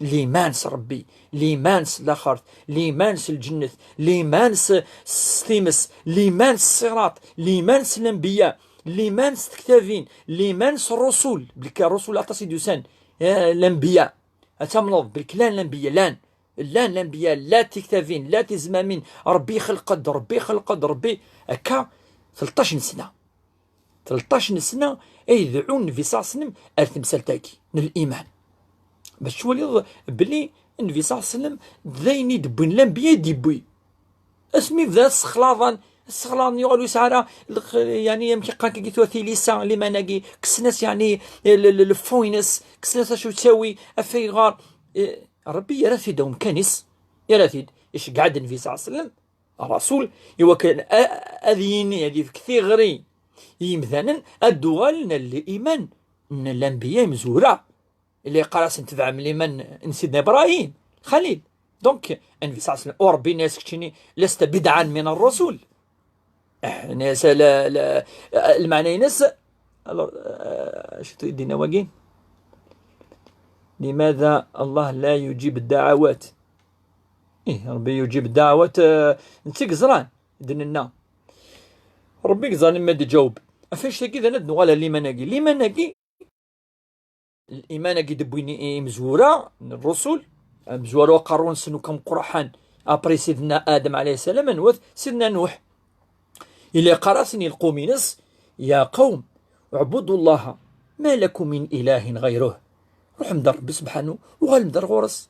Liman s Rebbi, liman s laxert, liman s lǧennet, liman s, s times, liman s ṣṣirat, liman s lanbiya, liman s tektabin, liman s ṛṛusul, belli kan ṛṛusul aṭas i d-yusan, eh, lanbiya. Ad tamneḍ belli llan lanbiya, llan, llan lanbiya, llan tektabin, llan tizmamin, Rebbi ixelq-d, Rebbi ixelq-d, Rebbi, akka, tleṭṭac n sna. Tleṭṭac n sna ay yedɛu Nnbi ṣalla Llahu ɛalayhi wa sallam ar temsalt-agi n liman. Bac twaliḍ belli Nnbi ṣalla Llahu ɛalayhi wa sallam d ayen i d-wwin lanbiya i d-yewwi. Asmi bdan ssexlaḍen, ssexlaḍen yuɣal ur yesɛi ara lx-, yeɛni amek i qqaren akkagi tura tilisa, liman-agi, kksen-as yeɛni l-, l-, le fond-ines, kksen-as acu yettawi, ɣef ayɣer, eh, Rebbi yerra-t-id umkan-is, yerra-t-id, iceggeɛ-d Nnbi ṣalla Llahu ɛalayhi wa sallam, Rasul, i wakken a-, ad yini, ad yefk tiɣri i yimdanen, ad d-uɣalen ar liman n lanbiya imezwura. Illa yeqqar-asen, tebɛem liman n Sidna Ibrahim, Xalil. Donc, Nnbi ṣalla Llahu ɛalayhi wa sallam, u Rebbi yenna-as, keččini, لست بدعا من الرسل. Eh, yenna-as, la, la, lmeɛna-ines, alors, eh, acu-t dinna wagi? لماذا الله لا يجيب الدعوات؟ Ih, Rebbi yujib ddeɛwat, eh, netta i yeẓran, d nenna. Rebbi i yeẓran ma d-iǧaweb. Ɣef annect-agi d anad nuɣal ar liman-agi. Liman-agi, liman-agi d-wwin i-, imezwura n ṛṛusul, amezwaru aqerru-nsen akk ameqqran, après Sidna Adem ɛalayhi sslam, anwa-t? Sidna Nuḥ. Illa yeqqar-asen i lqum-ines, يا قوم اعبدوا الله ما لكم من إله غيره. Ruḥem-d ar Rebbi subḥanu, uɣalem-d ar ɣur-s.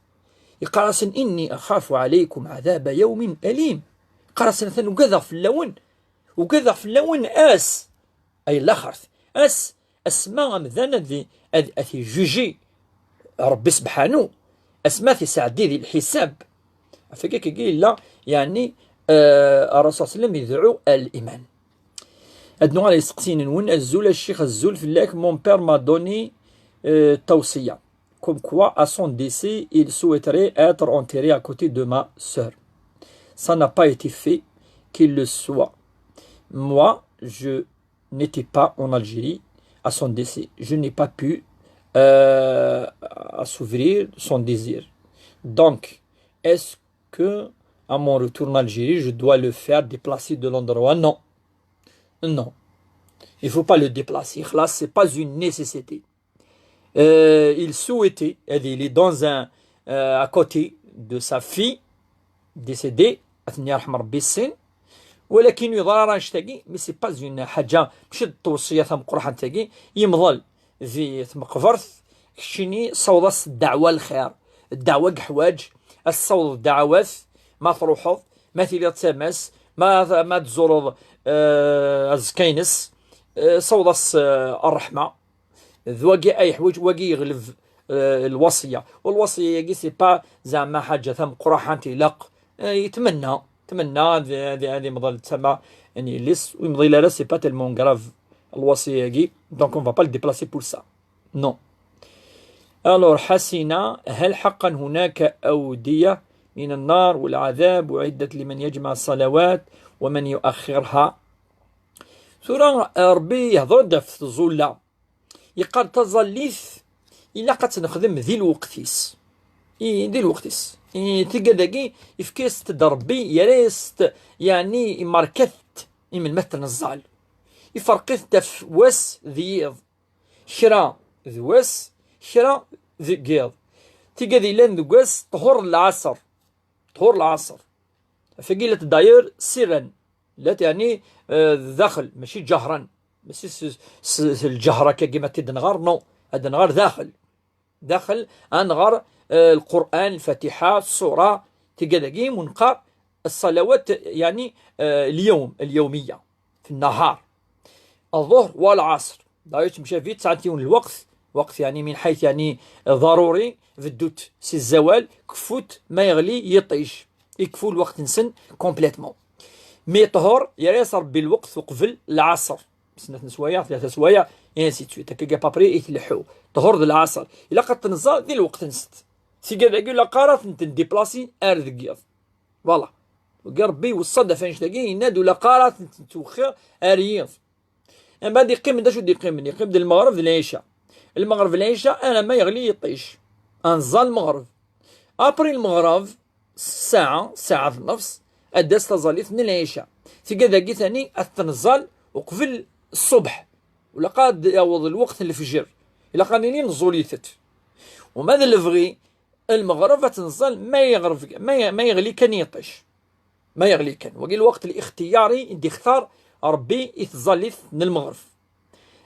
Yeqqar-asen, إني أخاف عليكم عذاب يوم أليم. Yeqqar-asen, atan ugadeɣ fell-awen, ugadeɣ fell-awen ass, ay laxert, ass, asma amdan ad, ad, ad t-ijuji Rebbi subḥanu, asma ad t-isɛeddi di lḥisab. Ɣef wagi akkagi yella, yeɛni, eh, Rasul ṣalla Llahu ɛalayhi wa sallam idɛu ar liman. Ad nuɣal i yisteqsiyen-nwen. Azul a ccix, azul fell-ak. Mon père m'a donné, euh, tawsiya, comme quoi à son décès, il souhaiterait être enterré à côté de ma sœur. Ça n'a pas été fait, qu'il le soit. Moi, je n'étais pas en Algérie à son décès. Je n'ai pas pu, euh, assouvir son désir. Donc, est-ce que À mon retour en Algérie, je dois le faire déplacer de l'endroit. Non. Non. Il faut pas le déplacer. Là, c'est pas une nécessité. Euh, il souhaitait, il est dans un, euh, à côté de sa fille décédée, ad ten-yerḥem Rebbi, sin. ولكن يضرر اشتكي, mais c'est pas une حاجة, ماشي التوصية تاع مقرحة تاعي. يمضل في مقبرت, كشيني صوض الدعوة الخير, الدعوة قحواج, الصوض الدعوات, ما تروحض, ما تيلي تسامس, ما, ما تزورض, آه, الزكاينس, آه, صوض الس-, آه, الرحمة. ذ واقي أي حوايج, واقي يغلب, آه, الوصية. والوصية ياقي c'est pas زعما حاجة ثم قروحة تيلق. آه, يتمنى, يتمنى هذه, هذه, هذه مضل تسمى, يعني, ليس, ويمضي لا, لا, c'est pas tellement grave الوصية ياقي. Donc, on va pas le déplacer pour ça. Non. Alors, حسنا, هل حقا هناك أودية من النار والعذاب أعدت لمن يجمع الصلوات ومن يؤخرها؟ Tura, Rebbi yehder-d ɣef tẓulla. Yeqqar taẓallit ilaq ad tt-nexdem di lweqt-is. I, di lweqt-is. I, tigad-agi, yefka-yas-t-id Rebbi, yerra-yas-t, yeɛni, imerka-t-id i melmi ad t-neẓẓal. Iferq-it-id ɣef wass d yiḍ. Kra d wass, kra deg yiḍ. Tigad yellan deg wass, ṭhur n lɛaṣer. Ṭhur lɛaṣer. Ɣef wagi llant d'ailleurs sirran. Llant, yeɛni, eh, daxel, mačči ǧahran. Mačči s, s, s lǧahra akka kima t-id-nɣer, non. Ad nɣer daxel. Daxel, ad nɣer, eh, Lqur'an, Lfatiḥa, ṣṣura, tigad-agi, ونقرا الصلوات, yeɛni, eh, اليوم, اليومية, في النهار. الظهر والعصر. D'ailleurs, temcabi tesɛa yiwen lweqt, lweqt, yeɛni, من حيث, yeɛni, ضروري, beddut si zzawal, kfut ma yeɣli yiṭij. Ikfu lweqt-nsen complètement. Mi ṭhur, yerra-yas Rebbi lweqt uqbel lɛaṣer. Snat n sswayeɛ, tlata sswayeɛ, et ainsi de suite. Akka à peu près i tleḥḥu. Ṭhur d lɛaṣer. Ilaq ad tenẓa di lweqt-nsent. Tigad-agi, ur ilaq ara ad tent-ndéplacer ar deg yiḍ. Voilà. Wagi Rebbi iweṣṣa-d ɣef annect-agi, yenna-d ur ilaq ara ad tent-ntwexxir ar yiḍ. Mbeɛd yeqqim-d, acu d-yeqqimen? Yeqqim-d lmeɣreb d lɛica. Lmeɣreb d lɛica, alamma yeɣli yiṭij. Ad nẓa lmeɣreb. Après lmeɣreb, ssaɛa, ssaɛa d nnefṣ, ad d-tas taẓallit n lɛica. Tigad-agi tani ad tenẓal uqbel ṣṣubḥ. Ur ilaq ad yaweḍ lweqt n lefjer. Ilaq ad nili nẓul-itent. Uma d lebɣi, lmeɣreb ad tenẓal ma yeɣreb, ma ye-, ma yeɣli kan yiṭij. Ma yeɣli kan. Wagi lweqt lixtiyari i d-ixtar Rebbi i tẓallit n lmeɣreb.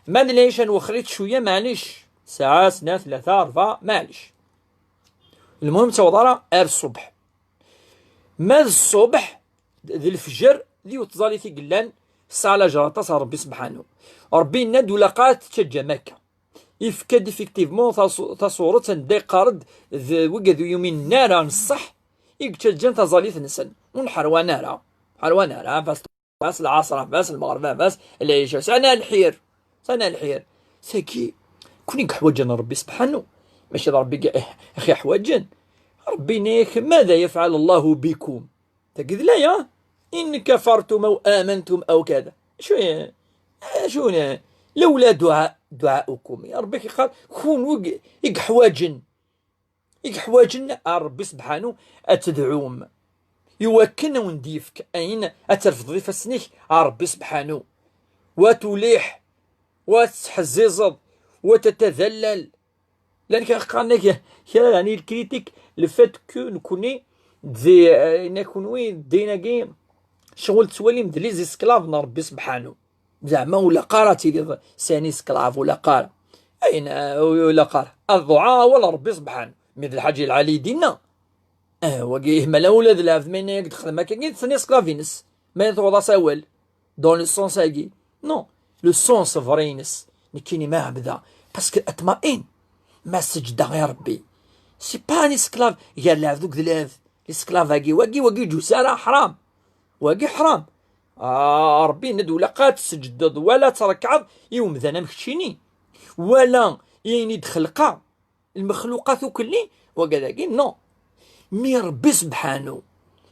Ma d lɛica nwexxer-it cwiya, maɛlic. Saɛa, snat, tlata, rebɛa, maɛlic. Lmuhim, ur taweḍ ara ar ṣṣubḥ. Ma d ṣṣubḥ, d lefjer, d yiwet tẓallit i yellan, tesɛa lajer aṭas ɣer Rebbi sebḥanu. Rebbi yenna-d ur ilaq ara tettaǧǧam akka. Yefka-d effectivement taṣu-, taṣuret anda yeqqar-d d wigad ur yuminen ara n ṣṣeḥ i yettaǧǧan taẓallit-nsen. Ur nḥerwan ara. Ḥerwan ara, ɣef wass, ɣef wass lɛaṣer, ɣef wass lmeɣreb, ɣef wass lɛica. Sɛan lḥir. Sɛan lḥir. Tagi, kuni i yeḥwaǧen Rebbi sebḥanu. Mačči d Rebbi i ɣ-iḥwaǧen. Rebbi yenna-yak, ماذا يفعل الله بكم؟ Tagi d laya. إن كفرتم أو آمنتم أو كذا. Acu, acu, لولا دعاء، دعاؤكم. Ya Rebbi yeqqar, kunwi i yeḥwaǧen, i yeḥwaǧen ar Rebbi sebḥanu ad tedɛum. Iwakken ad wen-d-yefk ayen ad terfdeḍ ifassen-ik ar Rebbi sebḥanu. Wa tuliḥ, wa tettḥezzizeḍ, wa tetadallal. Llan kra qqaren-ak kra, yeɛni, الكريتيك, le fait que nekni d, eh, nekni d ayen-agi, ccɣel tettwalim d les esclaves n Rebbi sebḥanu. Zeɛma ur ilaq ara ad tiliḍ c'est un esclave, ur ilaq ara. Ayen, eh, ur ilaq ara. الدعاء هو لربي سبحانه. Mais d lḥaǧa lɛali i d-yenna. Eh, wagi, mala ula d lɛebd ma yenna-yak-d xdem akka, c'est un esclave-ines. Ma tuɣeḍ-as awal. Dans le sens-agi. Non. Le sens vrai-ines. Nekkini ma ɛebdeɣ. Parce que atmain. Ma seǧdeɣ i Rebbi. C'est pas un esclave. Gar lɛebd akked lɛebd. L'esclave-agi, wagi, wagi, ǧus ara, ḥram. Wagi ḥram. Ah, Rebbi yenna-d ur ilaq ad tseǧdeḍ wala ad trekɛeḍ i umdan am keččini. Wala i ayen i d-xelqeɣ. Lmexluqat ukelli, wagi dagi, non. Mi Rebbi sebḥanu,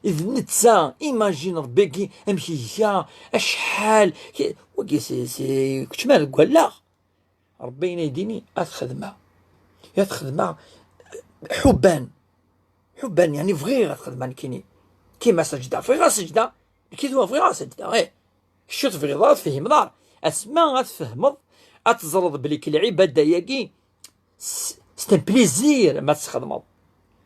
d netta, imagine Rebbi-agi amek iga, acḥal, ki-, wagi si, si, kečč ma deg wallaɣ. Rebbi yenna-yi-d ini, ad xedmeɣ. Ad xedmeɣ, ḥubban. Ḥubban, yeɛni bɣiɣ ad xedmeɣ nekkini. Kima seǧda, bɣiɣ ad seǧda. Nekki tura bɣiɣ ad seǧda, eh. Kečč ur tebɣiḍ ara ad tfehmeḍ ara. Asma ad tfehmeḍ, ad teẓreḍ belli k lɛibada-agi s-, c'est un plaisir ma tt-txedmeḍ.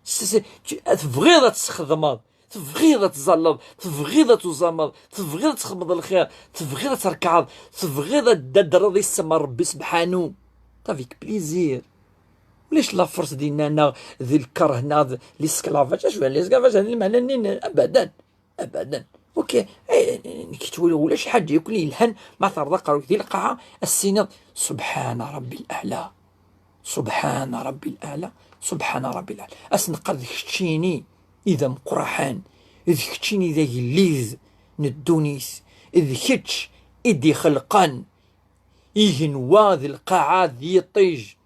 S-, s-, tu-, tebɣiḍ ad tt-txedmeḍ, tebɣiḍ ad tẓalleḍ, tebɣiḍ ad tuẓameḍ, tebɣiḍ ad txedmeḍ lxir, tebɣiḍ ad trekɛeḍ, tebɣiḍ ad d-tadreḍ isem n Ṛebbi sebḥanu. Avec plaisir. Ulac la force dinna neɣ d lkeṛh neɣ d l'esclavage. Acu d l'esclavage? Hadi lmeɛna-nni n-, abadan. Abadan. Ok, eh, nekk ttwaliɣ ulac ḥaǧa yakk yelhan ma terreḍ aqerru-k di lqaɛa, ad s-tiniḍ: "Subḥana Ṛebbi l-aɛla, Subḥana Ṛebbi l-aɛla, Subḥana Ṛebbi l-aɛla." Ad s-neqqar d keččini i d ameqqraḥan, d keččini d agellid n ddunit, d kečč i d-ixelqen igenwa d lqaɛa d yiṭij.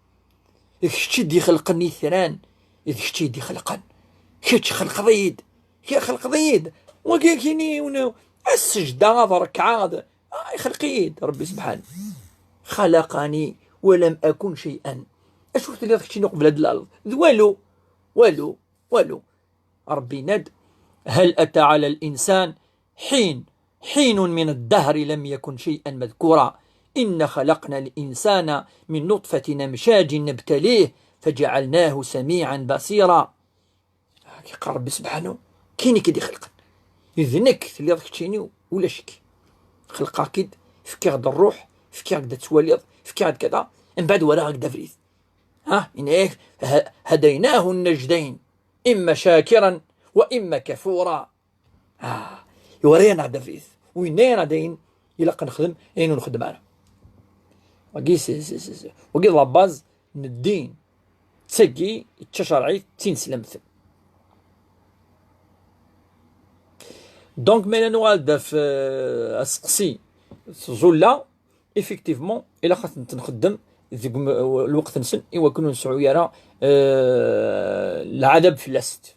D kečč i d-ixelqen itran, d kečč i d-ixelqen. Kečč xelqeḍ-iyi-d, kečč xelqeḍ-iyi-d. Wagi akini, unu, ad seǧdeɣ, ad rekɛeɣ, ad, ah, ixelq-iyi-d Ṛebbi sebḥan. خلقني ولم أكن شيئا. Acu telliḍ keččini uqbel ad d-tlalleḍ? D walu, walu, walu. Ṛebbi yenna-d: "هل أتى على الإنسان حين، حين من الدهر لم يكن شيئا مذكورا. إنا خلقنا الإنسان من نطفة أمشاج نبتليه فجعلناه سميعا بصيرا." Yeqqar Ṛebbi sebḥanu, kini k-id-ixelqen. D nekk telliḍ keččini, ulac-ik. Xelqeɣ-k-id, fkiɣ-d ṛṛuḥ, fkiɣ-k-d ad twaliḍ, fkiɣ-d kada, mbeɛd walaɣ-ak-d abrid. Ha, yenna-yak: "ه-، هديناه النجدين، إما شاكرا وإما كفورا." Ah, iwara-yaneɣ-d abrid. U yenna-yaneɣ-d ayen ilaq ad nexdem, ayen ur nxeddem ara. Wagi, c'est, c'est, c'est, c'est, wagi d la base n ddin. D tagi i d tacerɛit, d tineslemt. Donc, ma yella nuɣal-d ɣef, euh, aseqsi, tẓulla, effectivement, ilaq ad tent-nxeddem deg um-, lweqt-nsen, i wakken ur nesɛu ara, euh, lɛadab fell-asent.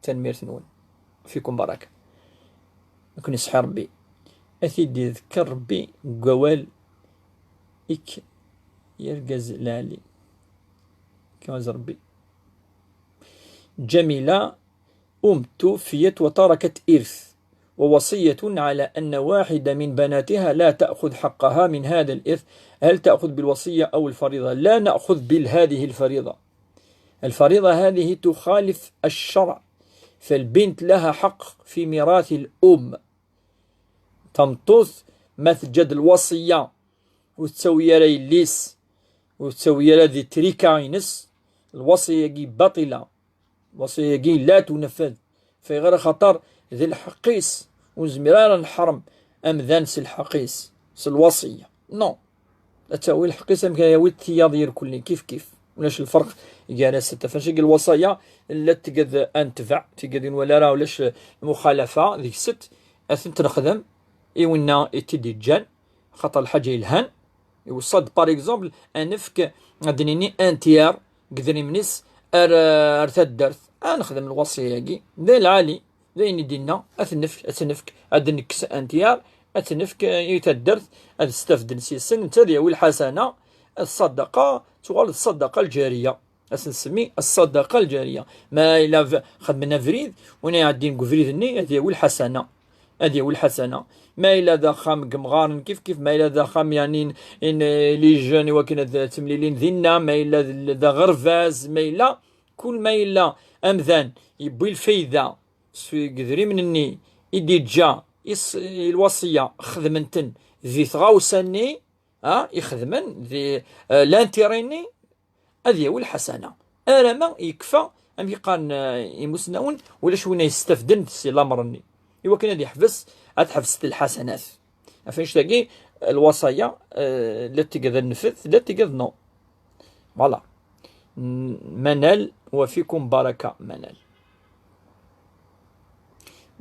Tanemmirt-nwen. Fikum baraka. Ad ken-iṣeḥḥi Ṛebbi. Ad t-id-iḍekker Ṛebbi deg wawal-ik, ay argaz lɛali. Kemaz Ṛebbi. جميلة، أم توفيت وتركت إرث ووصية على أن واحدة من بناتها لا تأخذ حقها من هذا الإرث. هل تأخذ بالوصية أو الفريضة؟ لا نأخذ بهذه الفريضة. الفريضة هذه تخالف الشرع، فالبنت لها حق في ميراث الأم. Tameṭṭut ma teǧǧa-d lwaṣiyya, ur tettawi ara yelli-s, ur tettawi ara di trika-ines, lwaṣiyya-agi baṭila. Lwaṣiyya-agi la tunfad. Fayɣer? Axaṭer d lḥeqq-is, ur nezmir ara ad neḥrem amdan s lḥeqq-is, s lwaṣiyya. Non. Ad tawi lḥeqq-is amek ara yawi tiyaḍ irkelli, kif kif. Ulac lferq gar-asent. Ɣef wannect-agi lwaṣaya, la tgad antbeɛ, tigad ur nwala ara ulac muxalafa deg-sent, ad tent-nexdem i winna i t-id-iǧǧan, xaṭer lḥaǧa yelhan, iweṣṣa-d, par exemple, ad nefk, ad d-nini, un tiers deg idrimen-is ar, ar taddart. Ad nexdem lwaṣya-agi. D lɛali, d ayen i d-inna, ad t-nefk, ad t-nefk, ad d-nekkes un tiers, ad t-nefk i taddart, ad stafden s-yes-sen, netta ad yawi lḥasana, d ṣṣadaqa, tuɣal d ṣṣadaqa lǧariya. Ad s-nsemmi ṣṣadaqa lǧariya. Ma yella v-, xedmen abrid, win iɛeddin deg ubrid-nni, ad yawi lḥasana. Ad yawi lḥasana. Ma yella d axxam n yemɣaren, kif kif, ma yella d axxam, yani, n, n, les jeunes, i wakken ad ttemlilin dinna, ma yella d, d aɣerbaz, ma yella, kul ma yella amdan yewwi lfayda seg idrimen-nni i d-iǧǧa is-, i lwaṣiyya, xedmen-ten di tɣawsa-nni, ha, ixedmen di, eh, l'intérêt-nni, ad yawi lḥasana. Arama yekfa, amek i qqaren, eh, imusnawen, ulac win ay yestafden si lamer-nni. I wakken ad yeḥbes, ad ḥebset lḥasanat. Ɣef annect-agi, lwaṣaya, eh, la tgad ad nfet, la tgad non. Voilà. N-, Manal, wa fikum baraka, Manal.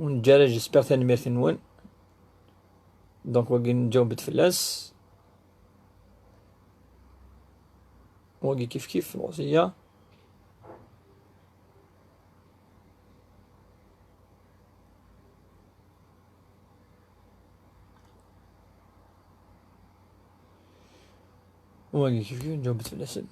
Ur neǧǧa ara, j'espère, tanemmirt-nwen. Donc, wagi nǧaweb-d fell-as. Wagi kif kif, lwaṣiyya. Wagi kif kif, nǧaweb-d fell-asen.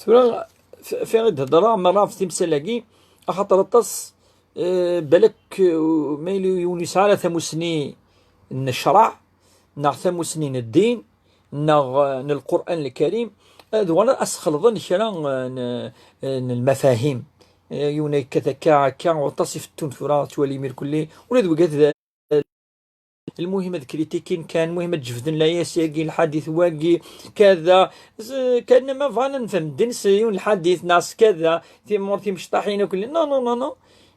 Tura, f-, fiɣ i d-hedreɣ merra ɣef timsal-agi, axaṭer aṭas, eh, balak, eh, ma yili yiwen yesɛa ara tamusni n ccreɛ, neɣ tamusni n ddin, neɣ, eh, n Lqur'an Lkarim, ad uɣalen ad s-xelḍen kra, eh, n, eh, n lmafahim. Eh, yiwen yekkat akka, akka, aṭas ifettun tura, ttwalim irkelli, ula d wigad d, lmuhim ad kritikin kan, lmuhim ad jebden layas-agi, lḥadit wagi, kada. Z-, kan ma bɣan ad nefhem ddin s yiwen lḥadit, neɣ s kada, timur timecṭaḥin akk. Non, non, non, non.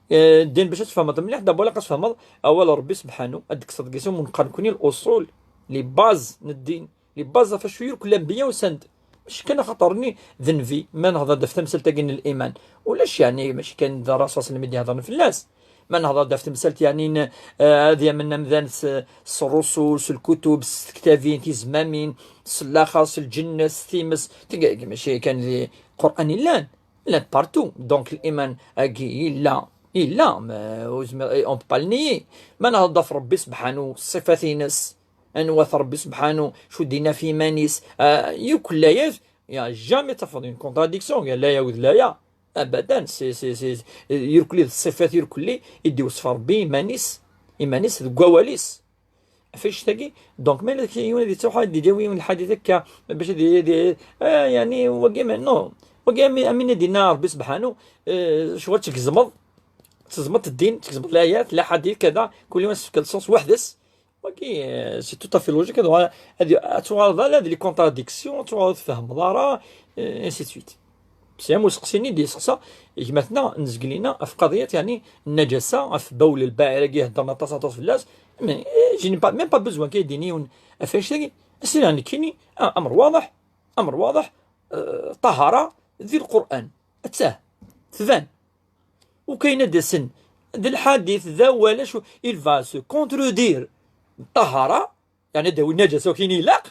Eh, ddin bac ad tfehmeḍ mliḥ, d'abord ilaq ad tfehmeḍ awal n Rebbi sebḥanu, ad d-tekkseḍ deg-s, umi neqqar nekni l'usul, les bases n ddin, les bases ɣef wacu yakk lanbiya usan-d. Mačči kan axaṭer-nni d nnbi, ma nehḍer-d ɣef tamsalt-agi n liman. Ulac, yeɛni, mačči kan d Rasul sallam i d-iheḍren fell-as. Ma nehḍer-d ɣef temsalt, yeɛni, n, eh, ad yamen amdan s, s rrusul, s lkutub, s tektabin, tizmamin, s laxert, s lǧennet, s times, teg-, mačči kan di Qur'an i llan, llan partout. Donc, liman-agi yella, yella, ma, ur zmireɣ, on peut pas le nier. Ma nehḍer-d ɣef Rebbi sebḥanu, ṣṣifat-ines, anwa-t Rebbi sebḥanu, acu d-yenna ɣef yiman-is, ah, yakk layas, ya, jamais tafeḍ une contradiction, ya laya akked laya. Abadan, c'est, c'est, c'est, irkelli d ṣṣifat irkelli i d-iwṣef Rebbi iman-is, iman-is deg wawal-is. Ɣef annect-agi, donc, ma yella yiwen ad yettruḥ ad d-yawi yiwen lḥadit akka, bac ad y-, ad y-, ah, yeɛni, wagi, ma, non. Wagi, am, am win i d-yenna Rebbi sebḥanu, eh, ccɣel tgezmeḍ, tgezmeḍ ddin, tgezmeḍ layat, laḥadit, kada, kul yiwen ad s-tefkeḍ sens weḥd-s. Wagi, eh, c'est tout à fait logique. Ad, ad, ad tuɣaleḍ ala d les contradictions, ad tuɣaleḍ ur tfehmeḍ ara, eh, ainsi de suite. Sɛim useqsi-nni d-yesteqsa gma-tneɣ n Zgelina ɣef qadiyat, yeɛni, nnajasa, ɣef bawl lbaɛir-agi heddren aṭas, aṭas fell-as. Mais, eh, je n'ai pas, même pas besoin kan d-yini yiwen ɣef annect-agi. As-iniɣ nekkini, ah, amr waḍeḥ, amr waḍeḥ, eh, ṭṭahara di Lqur'an. Attah, tban. Ukayen ad d-asen d lḥadit, d awal, acu, il va se contredire. Ṭṭahara, yeɛni ad d-awi nnajasa akken ilaq,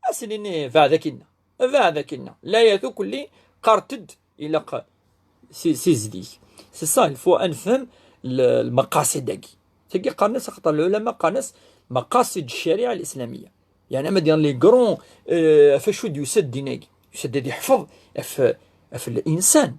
ad s-nini beɛd akinna, beɛd akinna. Layat ukelli qqarent-d ilaq si, si zik. C'est ça, il faut ad nefhem l-, lmaqasid-agi. Tagi qqaren-as, axaṭer lɛulama qqaren-as maqasid ccariɛa lislamiyya. Yeɛni, ama d-yan les grands, euh, ɣef acu d-yusa-d ddin-agi. Yusa-d ad yeḥfeḍ ɣef, ɣef linsan.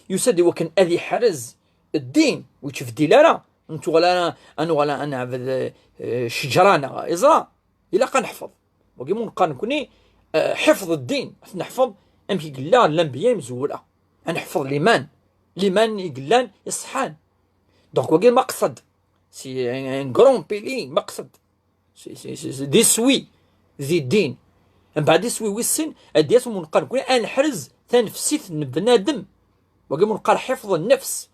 Yusa-d i wakken ad yeḥrez ddin, ur yettbeddil ara. Ur nettwali ara ad nuɣal ad neɛbed, eh, ccejra neɣ iẓra. Ilaq ad neḥfeḍ. Wagi mu neqqar nekni, eh, ḥifḍ ddin, ad t-neḥfeḍ amek i yella lanbiya imezwura. Ad neḥfeḍ liman, liman i yellan iṣeḥḥan. Donc wagi maqsad. C'est un, un grand pilier, maqsad. C'est, c'est, c'est, c'est d iswi di ddin. Mbeɛd iswi wis sin, ad d-yas mu neqqar nekni ad neḥrez tanefsit n bnadem. Wagi mu neqqar ḥifḍ nnefs.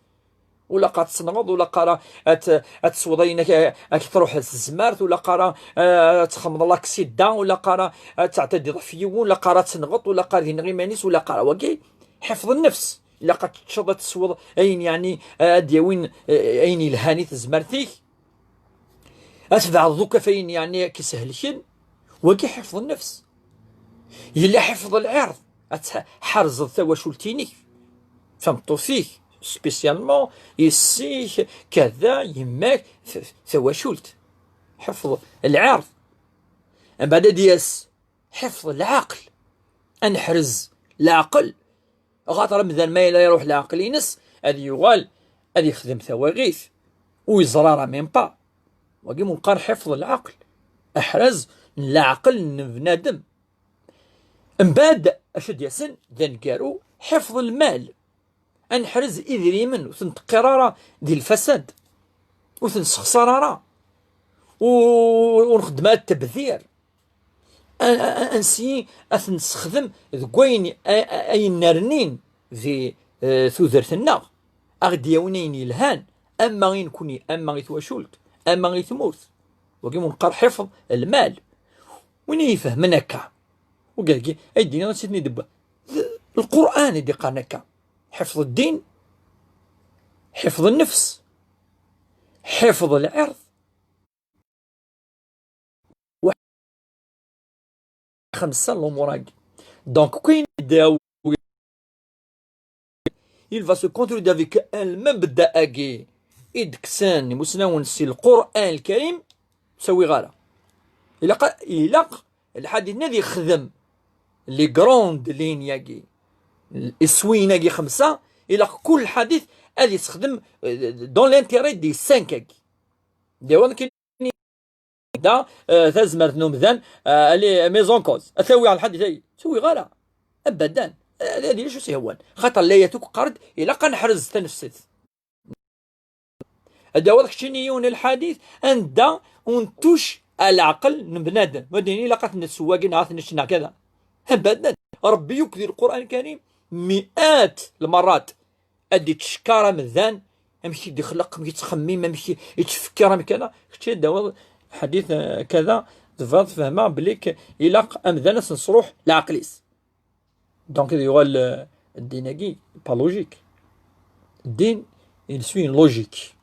Ur ilaq ad tenɣeḍ, ur ilaq ara ad, ad tesweḍ ayen ak-, ak-truḥ s tezmert, ur ilaq ara, eh, ad txedmeḍ laksida, ur ilaq ara ad teɛtadiḍ ɣef yiwen, ur ilaq ara ad tenɣeḍ, ur ilaq ara ad ineɣ iman-is, ur ilaq ara. Wagi, ḥifḍ nnefs. Ilaq ad teččeḍ, ad tesweḍ ayen, yeɛni, eh, ad d-yawin, eh, ayen yelhan i tezmert-ik. Ad tbeɛdeḍ akk ɣef ayen, yeɛni, ad k-ishelken. Wagi ḥifḍ nnefs. Yella ḥifḍ lɛirḍ. Ad tḥerzeḍ tawacult-inek, tameṭṭut-ik, spécialement, yessi-k, kada, yemma-k, t-, tawacult. Ḥifḍ lɛirḍ. Mbeɛd ad d-yas ḥifḍ lɛaql. Ad neḥrez leɛqel. Axaṭer amdan ma yella iruḥ leɛqel-ines, ad yuɣal ad yexdem tawaɣit. Ur yeẓra ara même pas. Wagi mu neqqar ḥifḍ leɛqel. Aḥraz n leɛqel n bnadem. Mbeɛd, acu d-yasen d aneggaru, ḥifḍ lmal. Ad neḥrez idrimen, ur ten-neqqir ara di lfasad, ur ten-nessexṣar ara, ur, ur nxeddem ara ttebdir. A, a, a, ansi ad ten-nessexdem deg wayen a, a, ayen nernin di, eh, tudert-nneɣ, a ɣ-d-yawin ayen yelhan, ama i nekni, ama i twacult, ama i tmurt. Wagi mu neqqar ḥifḍ lmal. Win i ifehmen akka, wagi ay d-iniɣ ad ten-id-, d Lqur'an i d-iqqaren akka. Ḥifḍ ddin, ḥifḍ nnefs, ḥifḍ lɛirḍ, wa-, xemsa lumuṛ-agi. Donc, كاين داو-، il va se contredire avec المبدأ-agi i d-kksen imusnawen si Lqur'an Lkarim, ur ttawiɣ ara. Ilaq, ilaq lḥadit-nni ad yexdem les grandes lignes-agi. Iswiyen-agi xemsa, ilaq kul lḥadit ad yessexdem, euh, dans l'intérêt des cinq-agi. D ayen kan da, euh, tazmert n umdan, euh, elle est mise en cause. Ad tawi ɣer lḥadit-agi? Ur tawi ara. Abadan. Euh, ad yili acu s-ihwan. Xaṭer layat akk qqarent, ilaq ad neḥrez tanefsit. Ad d-tawiḍ keččini yiwen n lḥadit anda ur nettuc ar leɛqel n bnadem. Wadin ilaq ad t-nessewwagi neɣ ad t-nečč neɣ kada. Abadan. Rebbi yakk di Lqur'an Lkarim mi'at lmerrat ad d-ittcekkar amdan, amek i d-ixleq, amek i yettxemmim, amek i yettfekkir, amek kada. Kečči ad d-tawiḍ lḥadit, eh, kada, tebɣiḍ tfehmeḍ belli k-, ilaq amdan ad s-nesruḥ leɛqel-is. Donc, ad yuɣal, euh, ddin-agi, pas logique. Ddin, il suit une logique.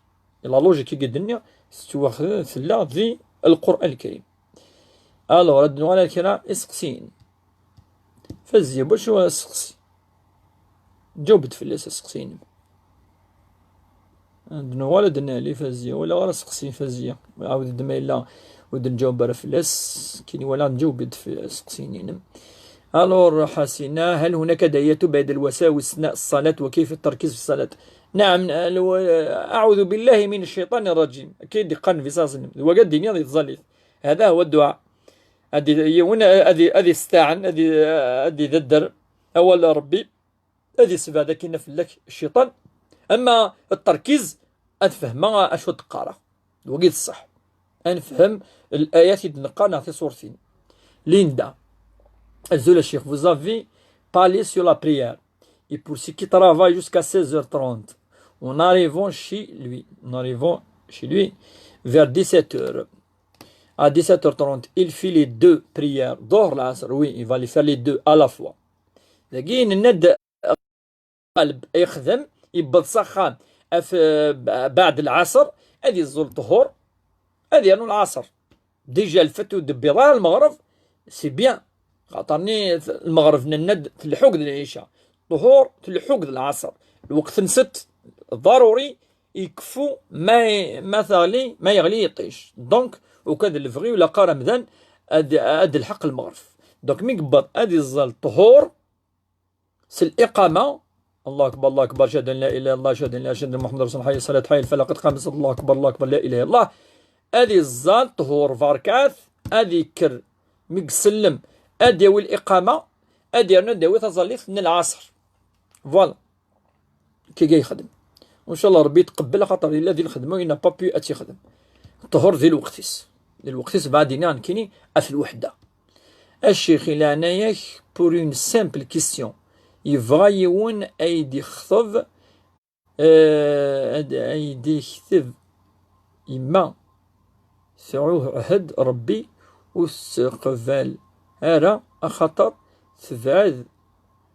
Et la logique i d-nniɣ, tettwaxdem, tella di Lqur'an Lkarim. Alors, ad nuɣal ar kra iseqsiyen. Fazzi, bacu aseqsi? Ǧaweb-d fell-as aseqsi-inem. Ad nuɣal ad d-nali Fazziya, wala ara seqsi Fazziya. Ɛawed-d ma yella ur d-nǧaweb ara fell-as, kini wala nǧaweb-d f-, aseqsi-inem. Alors, Hasina, هل هناك داعية بعد الوساوس أثناء الصلاة وكيف التركيز في الصلاة؟ نعم، الو-، أعوذ بالله من الشيطان الرجيم. كي يدي قرن في صاصن. وقد دنيا يتظلي. هذا هو الدعاء. هذه يون-، هذه، هذه استعن، هذه، هذه ذدر. أول ربي. Ad isebɛed akkin fell-ak cciṭan. Ama التركيز, ad fehmeɣ acu d-qqareɣ. Wagi d ṣṣeḥ. Ad nefhem الآيات i d-neqqar neɣ tiṣurtin. Linda. Azul a ccix, vous avez parlé sur la prière. Et pour ceux qui travaillent jusqu'à seize heures trente, en arrivant chez lui, en arrivant chez lui, vers dix-sept heures. À dix-sept heures trente, il fait les deux prières. Ḍuhur, lɛasr, oui, il va les faire les deux à la fois. Dagi nenna-d qalb ixdem, yewweḍ s axxam af-, ba-, baɛd lɛasr, ad iẓẓul ṭṭhur, ad yernu lɛasr. Déjà, lfatu d-tebbiḍ ara lmeɣreb, c'est bien. Xaṭerni lmeɣreb nenna-d tleḥḥu d lɛica. Ṭṭhur tleḥḥu d lɛasr. Lweqt-nsent ḍaruri, ikeffu ma, ma teɣli, ma yeɣli yiṭij. Donc, ukan d lebɣi, ula qqar amdan ad, ad lḥeq lmeɣreb. Donc, mi yewweḍ ad iẓẓal ṭṭhur, s liqama, الله أكبر، الله أكبر، أشهد أن لا إله إلا الله، أشهد أن لا، أشهد أن محمد رسول الله، حي على الصلاة، حي على الفلاح، قد قامت الصلاة، الله أكبر، الله أكبر، لا إله إلا الله. Ad iẓẓal ṭṭhur barkat, ad ikker, mi isellem, ad yawi liqama, ad yernu ad yawi taẓallit n lɛasr. Voilà. Kiki yexdem. وإن شاء الله ربي يتقبل، خاطر إلا ذي الخدمة il n'a pas pu ad tt-ixdem. Ṭṭhur di lweqt-is. Di lweqt-is, بعد هنا نكيني أف الوحدة. A ccix, i leɛnaya-k, pour une simple question. Yebɣa yiwen ad d-ixteb, eh, ad, ad d-ikteb yemma, tɛuhd Rebbi ur teqbal ara, axaṭer tebɛed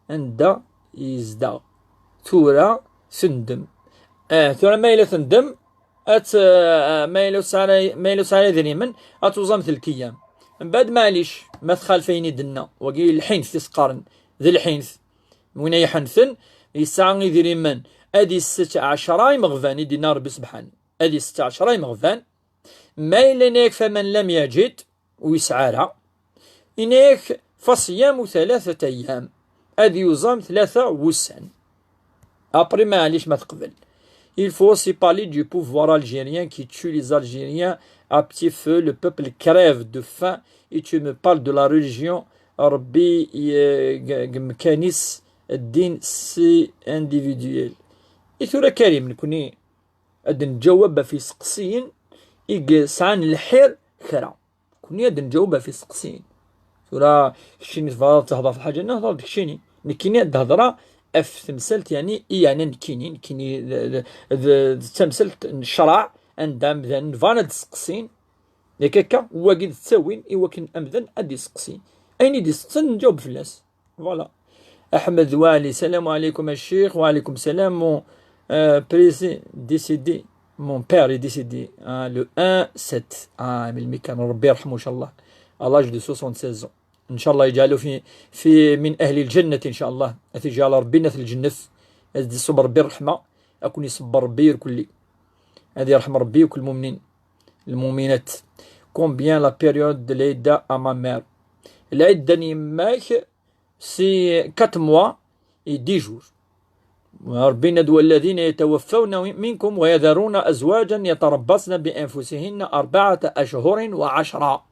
anda yezdeɣ. Tura tendem. Ah, tura ma yella tendem, ad t-, ah, ma yella ur tesɛi ara, ma yella ur tesɛi ara idrimen, ad tuẓamt lkeyya. Mbeɛd, maɛlic, ma txalef ayen i d-tenna, wagi lḥinf i s-qqaren, d lḥinf. Win ay iḥenfen, yesɛa idrimen, ad isett ɛecra imeɣban, i d-yenna Rebbi Sebḥan. Ad isett ɛecra imeɣban. Ma yella yenna-yak فمن لم يجد, ur yesɛi ara, yenna-yak فصيام ثلاثة أيام, ad yuẓam tlata wussan. Après, maɛlic ma teqbel. Il faut aussi parler du pouvoir algérien qui tue les Algériens à petit feu. Le peuple crève de faim et tu me parles de la religion. Rebbi, eh, g-, g-, mkanis, ddin, c'est individuel. I tura, Karim, nekni ad nǧawab ɣef iseqsiyen i yesɛan lḥir kra. Nekni ad nǧawab ɣef iseqsiyen. Tura, keččini tebɣiḍ ad tehḍeṛ ɣef lḥaǧa-nni, hḍeṛ-d keččini. Nekkini ad d-hedṛeɣ ɣef temsalt, yeɛni, i yeɛnan nekkini. Nekkini d, d, d, d tamsalt n ccṛeɛ, anda amdan bɣan ad d-seqsin. Yak akka, wagi d ttawil i wakken amdan ad d-iseqsi. Ayen i d-iseqsan, nǧaweb fell-as. Voilà. Ahmed Wali, salam alaikum a ccix. Wa alaikum salam. Mon, euh, père est décédé. Mon père est décédé, hein, le un sept. Ah, melmi kan, Rebbi yerḥem, inchallah. À l'âge de soixante-seize ans. Inchallah, يجعله في، في من أهل الجنة، inchallah. Ad t-yeǧɛel Rebbi n at lǧennet. Ad d-iṣubb Rebbi ṛṛeḥma. Ad ken-iṣebber Rebbi irkelli. Ad yerḥem Rebbi akk lmumnin, lmuminat. Combien la période de l'idda à ma mère? Lɛidda n yemma-k, c'est quatre mois, i dix jours. Ṛebbi yenna-d: والذين يتوفون منكم ويذرون أزواجا يتربصن بأنفسهن أربعة أشهر وعشرة.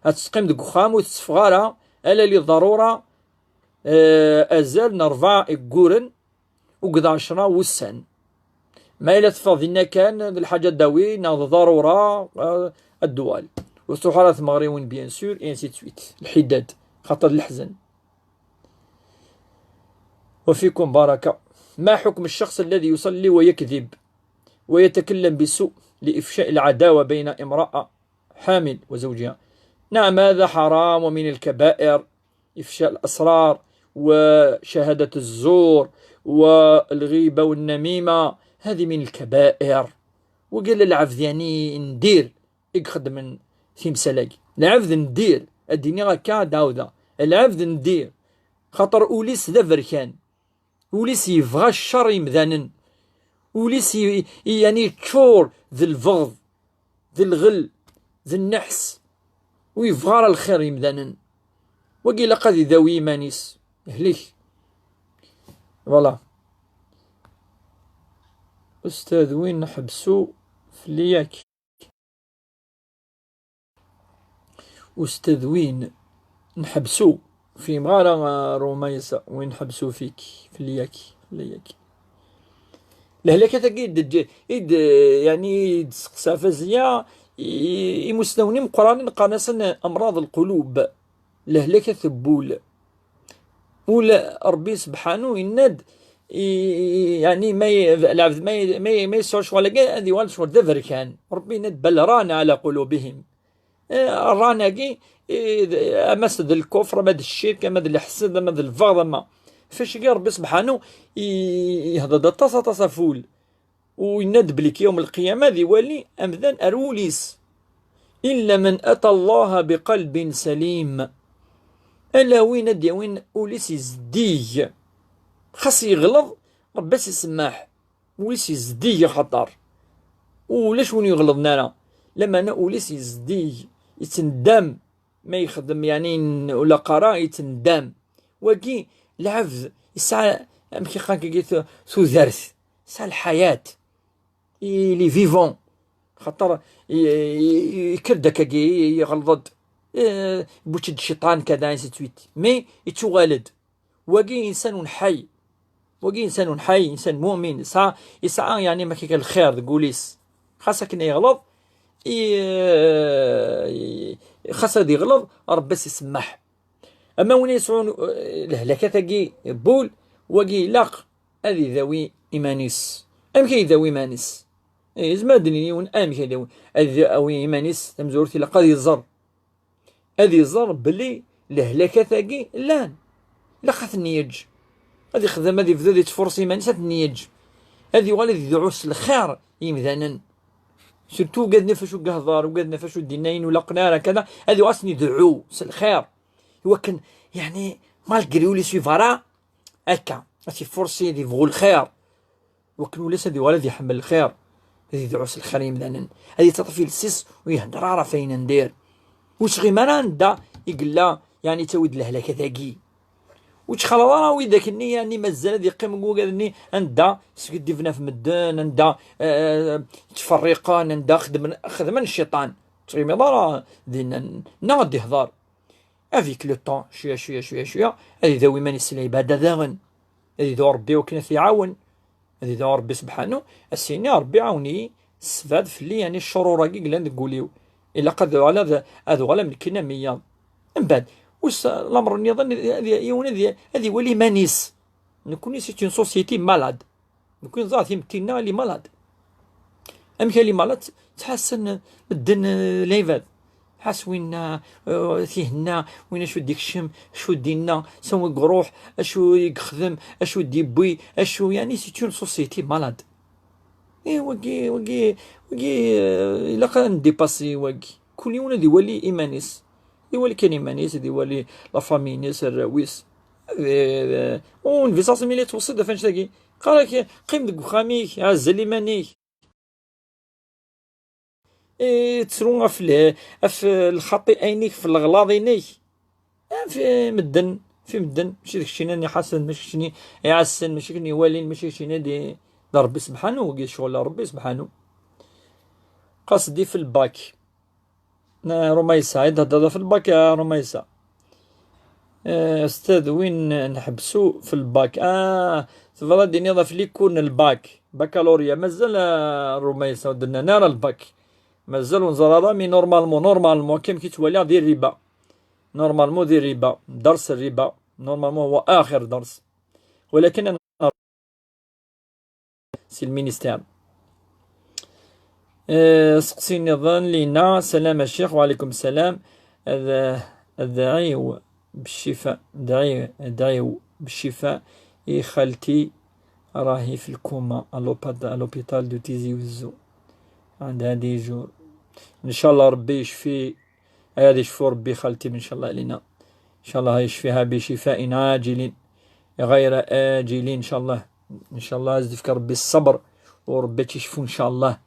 Ad teqqim deg uxxam ur tetteffeɣ ara, ala li ḍarura, eh, azal n ṛebɛa igguren, u deg ɛecra wussan. Ma yella teffeɣ dinna kan, d lḥaǧa dawi, neɣ d ḍarura, eh, ad d-tuɣal. Ur tettruḥ ara tmeɣriwin, bien sûr, et ainsi de suite. Lḥidad, xaṭer d leḥzen. وفيكم بركة. ما حكم الشخص الذي يصلي ويكذب ويتكلم بسوء لإفشاء العداوة بين امرأة حامل وزوجها؟ نعم، هذا حرام ومن الكبائر، إفشاء الأسرار وشهادة الزور والغيبة والنميمة، هذه من الكبائر. وقال العبد يعني ندير يخدم من في مسلاك. العبد ندير، الدنيا هكا داودة. العبد ندير، خاطر أوليس ذا بركان. Ul-is yebɣa ccer i yimdanen. Ul-is y-, y-, yeɛni yeččur d lbeɣḍ, d lɣel, d nneḥs, ur yebɣa ara lxir i yimdanen. Wagi ilaq ad idawi iman-is. Yehlek. Voilà. Ustad win ḥebsu fell-i yak. Ustad win nḥebsu, fhimeɣ ara, a Rumaysa, win nḥebsu fik, fell-i yak, fell-i yak. Lehlakat-agi i d-, i d-, yeɛni i d-testeqsa Faziya, i-, imusnawen imeqqranen qqaren-asen amraḍ lqulub, lehlakat n wul. Ula Ṛebbi sebḥanu yenna-d, i, i, yeɛni ma y-, lɛebd ma y-, ma y-, ma yesɛu ccɣel-agi, ad yuɣal ccɣel d aberkan. Ṛebbi yenna-d: بل ران على قلوبهم. Eh, ṛṛan-agi, eh, d-, ama s d lkufr, ama d ccirk, ama d leḥsed, ama d lbeɣḍ, ama. Ɣef wacagi Ṛebbi sebḥanu i-, i-, ihdeṛ-d aṭas, aṭas ɣef wul. U yenna-d belli yawm lqiyama ad iwali amdan ar wul-is. إلا من أتى الله بقلب سليم. Ala win ad d-yawin ul-is izeddig. Xas yeɣleḍ, Ṛebbi ad s-isemmeḥ. Ul-is izeddig axaṭer. Ulac win yeɣleḍen ara. Lameɛna ul-is izeddig, yettendam. Ma yexdem, yeɛni, n-, ula qqara, yettendam. Wagi, lɛebd, yesɛa, amek i qqaren akkagi tu-, tudert, yesɛa lḥayat. Il est vivant. Xaṭer, i-, i-, yekker-d akkagi, yeɣleḍ-d. Eh, yewwi-tt-id cciṭan, kada, ainsi de suite. Mais, yettuɣal-d. Wagi insan ḥay. Wagi insan ḥay, insan mu'min. Yesɛa, yesɛa, yeɛni, ma akka lxir deg wul-is. Xas akken yeɣleḍ, i-, i-, xas ad yeɣleḍ, Ṛebbi ad s-isemmeḥ. Ama win yesɛun, eh, lehlakat-agi n wul, wagi ilaq ad idawi iman-is. Amek ay idawi iman-is? Eh, yezmer ad d-nini yiwen amek ay idawi. Ad idawi iman-is, tamezwarut ilaq ad iẓer. Ad iẓer belli lehlakat-agi llan. Ilaq ad ten-yeǧǧ. Ad ixdem, ad ibdu ad yettfurṣ iman-is, ad ten-yeǧǧ. Ad yuɣal ad idɛu s lxir i yimdanen. Surtout ugaden ɣef acu i yehder, ugaden ɣef acu i d-yenna, ur ilaqen ara, kada, ad yuɣal ad sen-idɛu s lxir. Iwakken, yeɛni, malgré ur les suivent ara, akka, ad t-ifurṣi ad yebɣu lxir. Wakken ulac ad yuɣal ad iḥemmel lxir, ad idɛu s lxir i yimdanen, ad yettaṭṭef iles-is ur ihedder ara ɣef wayen n dir. Ur ttɣim ara anda i yella, yeɛni yettawi-d lehlaka dagi. Ur ttxalaḍ ara widak-nni, yeɛni mazal ad yeqqim deg wugad-nni anda skiddiben ɣef medden, anda, eh, ttferriqen, anda xedmen, xedmen cciṭan. Ur ttɣimiḍ ara dinna, neɣ ad d-ihder. Avec le temps, cwiya, cwiya, cwiya, cwiya, ad idawi iman-is s lɛibada daɣen. Ad idaw Ṛebbi wakken ad t-iɛawen. Ad idaw Ṛebbi sebḥanu, ad s-yini: Ṛebbi, ɛawen-iyi, ssebɛed fell-i, yeɛni, ccuṛur-agi yellan deg wul-iw. Ilaq ad uɣaleɣ ad, ad uɣaleɣ am nekkini am wiyaḍ. Mbeɛd, us-, lameṛ nniḍen, ad, yiwen ad, ad iwali iman-is. Nekkni, c'est une société malade. Nekkni neẓra timetti-nneɣ, elle est malade. Amek elle est malade? Ttḥassen medden, eh, lɛibad. Ḥas winna, eh, tihenna, winna acu d-ikcem, acu d-inna, s anwa i iruḥ, acu i yexdem, acu d-yewwi, acu, yeɛni, c'est une société malade. Eh, wagi, wagi, wagi, eh, ilaq ad ndipasi wagi. Kul yiwen ad iwali iman-is. Iwali kan iman-is, ad iwali la famille-ines, arraw-is. Eh, eh, ur nbis asemmi la yettweṣṣi-d ɣef annect-agi. Qqar-ak, qqim deg uxxam-ik, ɛzel iman-ik. Eh, ttru ɣef le-, ɣef lxaṭi-inek, ɣef leɣlaḍ-inek. Ɣef medden. Fi medden, mačči d keččini i ḥasen, mačči keččini i ɛassen, mačči keččini i walin, mačči keččini di, d Ṛebbi sebḥanu, wagi d ccɣel n Ṛebbi sebḥanu. Qas di fi lbak. Ah, Rumaysa, i d-heddeḍ ɣef lbak, ah, Rumaysa. Eh, Ustad, win nḥebsu fi lbak. Ah, tebɣiḍ ad d-tiniḍ ɣef les cours n lbak. Baccalauréat, mazal, ah, Rumaysa, ur d-nnan ara lbak. Mazal ur neẓra ara, mais normalement, normalement, akken ki ttwaliɣ di rriba. Normalement di rriba. Ders rriba. Normalement هو آخر درس. ولكن أنا si le ministère. Eh, seqsi nniḍen, Lina, salam a ccix, wa alaykum salam. Ad, ad dɛiw bccifa, dɛiw, dɛiw bccifa i xalti, راهي في الكوما à l'hôpital، à l'hôpital de Tizi Ouzou. عندها des jours. إن شاء الله ربي يشفي. Ad icfu Rebbi xalti-m, إن شاء الله, Lina. إن شاء الله يشفيها بشفاء عاجل غير آجل، إن شاء الله. إن شاء الله ad s-d-yefk Rebbi ṣṣber, u Rebbi ad tt-icfu, إن شاء الله.